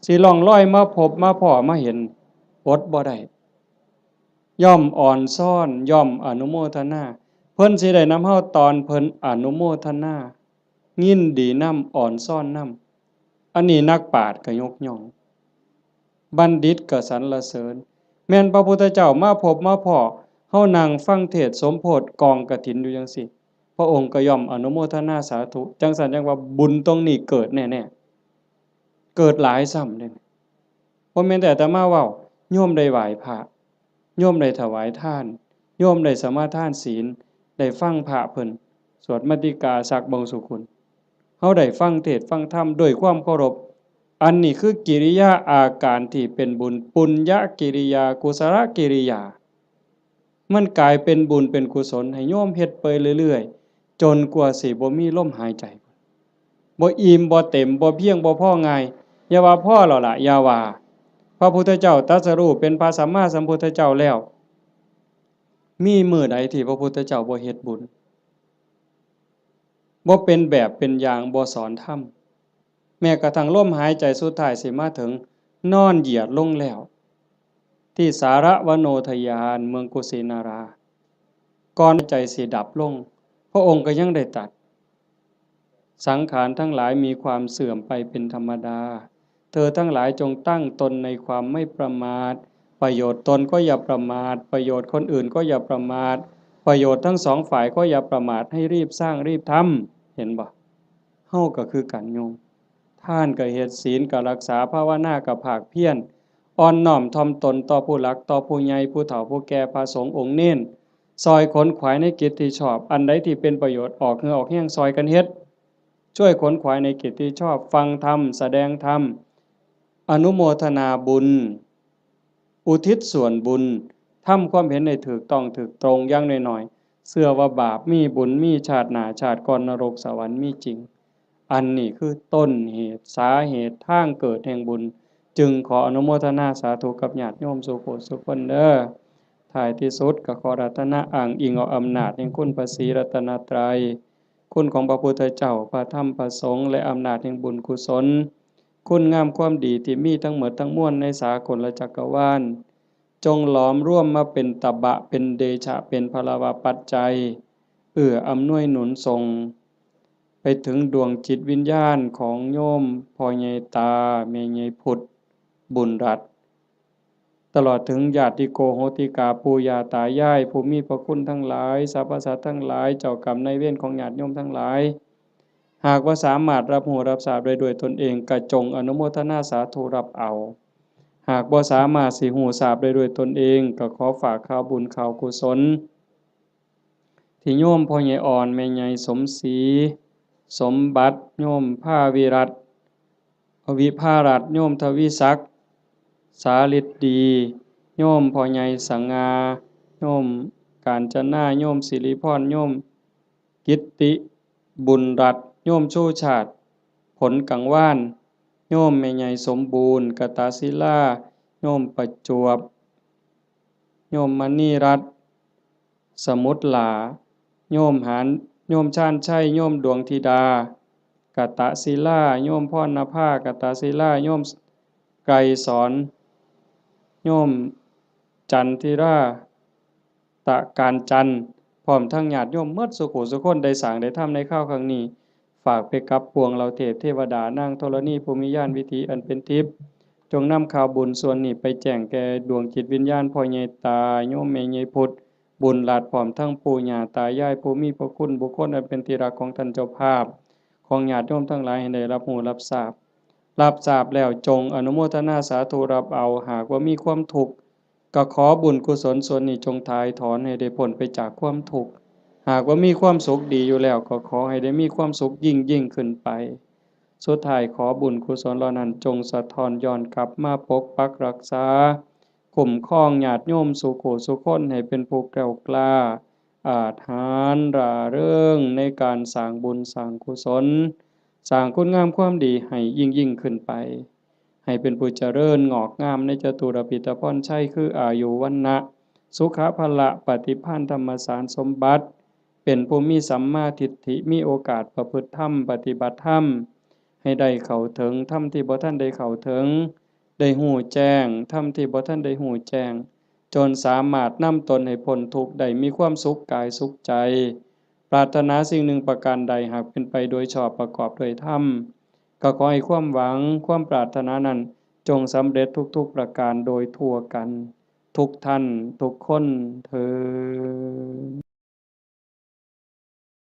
สิล่องลอยมาพบมาพ้อมาเห็น อดบ่ได้ ย่อมอ่อนซ้อน ย่อมอนุโมทนา เพิ่นสิได้นำเฮาตอนเพิ่นอนุโมทนา ยินดีนำ อ่อนซ้อนนำ อันนี้นักปราชญ์ก็ยกย่อง บัณฑิตก็สรรเสริญ แม่นพระพุทธเจ้ามาพบมาพ้อ เฮานั่งฟังเทศน์สมโภชกองกฐินอยู่จั่งซี้ พระองค์ก็ย่อมอนุโมทนาสาธุ จั่งซั้นจั่งว่าบุญตรงนี้เกิดแน่ๆ เกิดหลายซ้ำเด้ บ่แม่นแต่อาตมาเว้า โยมได้ไหว้พระ โยมได้ถวายทาน โยมได้สมาทานศีล ได้ฟังพระเพิ่นสวดมัตติกาสักบางสุกุล เฮาได้ฟังเทศน์ฟังธรรมด้วยความเคารพ อันนี้คือกิริยาอาการที่เป็นบุญ ปุญญกิริยา กุศลกิริยา มันกลายเป็นบุญเป็นกุศลให้โยมเฮ็ดไปเรื่อยๆ จนกว่าสิบ่มีลมหายใจ บ่อิ่มบ่เต็ม บ่เพียงบ่พอง่าย อย่าว่าพอแล้วล่ะ อย่าว่า พระพุทธเจ้าตรัสรู้เป็นพระสัมมาสัมพุทธเจ้าแล้ว มีมื้อใดที่พระพุทธเจ้าบ่เฮ็ดบุญ บ่เป็นแบบเป็นอย่าง บ่สอนธรรม แม้กระทั่งลมหายใจสุดท้ายสิมาถึง นอนเหยียดลงแล้ว ที่สารวโนทยาน เมืองกุสินารา ก่อนใจสิดับลง พระองค์ก็ยังได้ตรัส สังขารทั้งหลายมีความเสื่อมไปเป็นธรรมดา เธอทั้งหลายจงตั้งตนในความไม่ประมาท ประโยชน์ตนก็อย่าประมาท ประโยชน์คนอื่นก็อย่าประมาท ประโยชน์ทั้งสองฝ่ายก็อย่าประมาท ให้รีบสร้างรีบทำ เห็นบ่ เฮาก็คือกันโยม ทานก็เฮ็ด ศีลก็รักษา ภาวนาก็ภาคเพียร อ่อนน้อมถ่อมตนต่อผู้หลัก ต่อผู้ใหญ่ ผู้เฒ่า ผู้แก่ พระสงฆ์องค์เณร ซ่อยขนขวายในกิจที่ชอบ อันใดที่เป็นประโยชน์ ออกเหงื่อออกแฮงซ่อยกันเฮ็ด ซ่อยขนขวายในกิจที่ชอบ ฟังธรรม แสดงธรรม อนุโมทนาบุญ อุทิศส่วนบุญ ทำความเห็นให้ถูกต้องถูกตรง อย่างน้อยๆ เชื่อว่าบาปมีบุญมี ชาติหน้าชาติก่อน นรกสวรรค์มีจริง อันนี้คือต้นเหตุ สาเหตุ ทางเกิดแห่งบุญ จึงขออนุโมทนาสาธุกับญาติโยมสู่ผู้สู่คนเด้อ ท้ายที่สุดก็ขออาราธนาอ้างอิงเอาอำนาจแห่งคุณพระศรีรัตนตรัย คุณของพระพุทธเจ้า พระธรรม พระสงฆ์ และอำนาจแห่งบุญกุศล คุณงามความดีที่มีทั้งหมดทั้งมวลในสากลจักรวาล จงหลอมรวมมาเป็นตบะ เป็นเดชะ เป็นพลวปัจจัย เอื้ออำนวยหนุนส่ง ไปถึงดวงจิตวิญญาณของโยมพ่อใหญ่ตา แม่ใหญ่พุทธ บุญรัตน์ ตลอดถึงญาติโกโหติกา ปู่ย่าตายาย ผู้มีพระคุณทั้งหลาย สรรพสัตว์ทั้งหลาย เจ้ากรรมนายเวรของญาติโยมทั้งหลาย หากว่าสามารถรับรู้รับทราบได้ด้วยตนเอง ก็จงอนุโมทนาสาธุรับเอา หากบ่สามารถสิรู้ทราบได้ด้วยตนเอง ก็ขอฝากข่าวบุญข่าวกุศล ที่โยมพ่อใหญ่อ่อน แม่ใหญ่สมศรี สมบัติ โยมภาวิรัตน์ วิภารัตน์ โยมทวีศักดิ์ สาฤทธิ์ดี โยมพ่อใหญ่สง่า โยมกาญจนา โยมสิริพร โยมกิตติ บุญรัตน์ โยมชูชาติ ผลกังวาน โยมแม่ใหญ่สมบูรณ์ กตศิลา โยมประจวบ โยมมณีรัตน์ สมุทรหลา โยมหาน โยมชาญชัย โยมดวงธิดา กตศิลา โยมพรณภา กตศิลา โยมไกรสอน โยมจันทิรา ตะการจันทร์ พร้อมทั้งญาติโยมหมดสู่ผู้สู่คน ได้สร้างได้ทำในคราวครั้งนี้ ฝากไปกับปวงเหล่าเทพเทวดา นางธรณีผู้มีญาณวิถีอันเป็นทิพย์ จงนำข่าวบุญส่วนนี้ไปแจ้งแก่ดวงจิตวิญญาณพ่อใหญ่ตา โยมแม่ใหญ่พุทธ บุญรัตน์ พร้อมทั้งปู่ย่าตายายผู้มีพระคุณ บุคคลอันเป็นที่รักของท่านเจ้าภาพ ของญาติโยมทั้งหลายให้ได้รับรู้รับทราบ รับทราบแล้วจงอนุโมทนาสาธุรับเอา หากว่ามีความทุกข์ ก็ขอบุญกุศลส่วนนี้จงถ่ายถอนให้ได้พ้นไปจากความทุกข์ หากว่ามีความสุขดีอยู่แล้ว ก็ขอให้ได้มีความสุขยิ่งยิ่งขึ้นไป สุดท้ายขอบุญกุศลเหล่านั้นจงสะท้อนย้อนกลับมาปกปักรักษา คุ้มครองญาติโยมสู่ผู้สู่คนให้เป็นผู้แกล้วกล้า อาจหาญร่าเริงในการสร้างบุญสร้างกุศล สร้างคุณงามความดีให้ยิ่งยิ่งขึ้นไป ให้เป็นผู้เจริญงอกงามในจตุรพิธพรชัย คืออายุ วรรณะ สุขะ พละ ปฏิภาณ ธรรมสารสมบัติ เป็นผู้มีสัมมาทิฏฐิ มีโอกาสประพฤติธรรม ปฏิบัติธรรม ให้ได้เข้าถึงธรรมที่บ่ทันได้เข้าถึง ได้ฮู้แจ้งธรรมที่บ่ทันได้ฮู้แจ้ง จนสามารถนำตนให้พ้นทุกข์ได้ มีความสุขกายสุขใจ ปรารถนาสิ่งหนึ่งประการใด หากเป็นไปโดยชอบประกอบด้วยธรรม ก็ขอให้ความหวังความปรารถนานั้นจงสำเร็จทุกๆประการโดยทั่วกัน ทุกท่านทุกคนเทอญ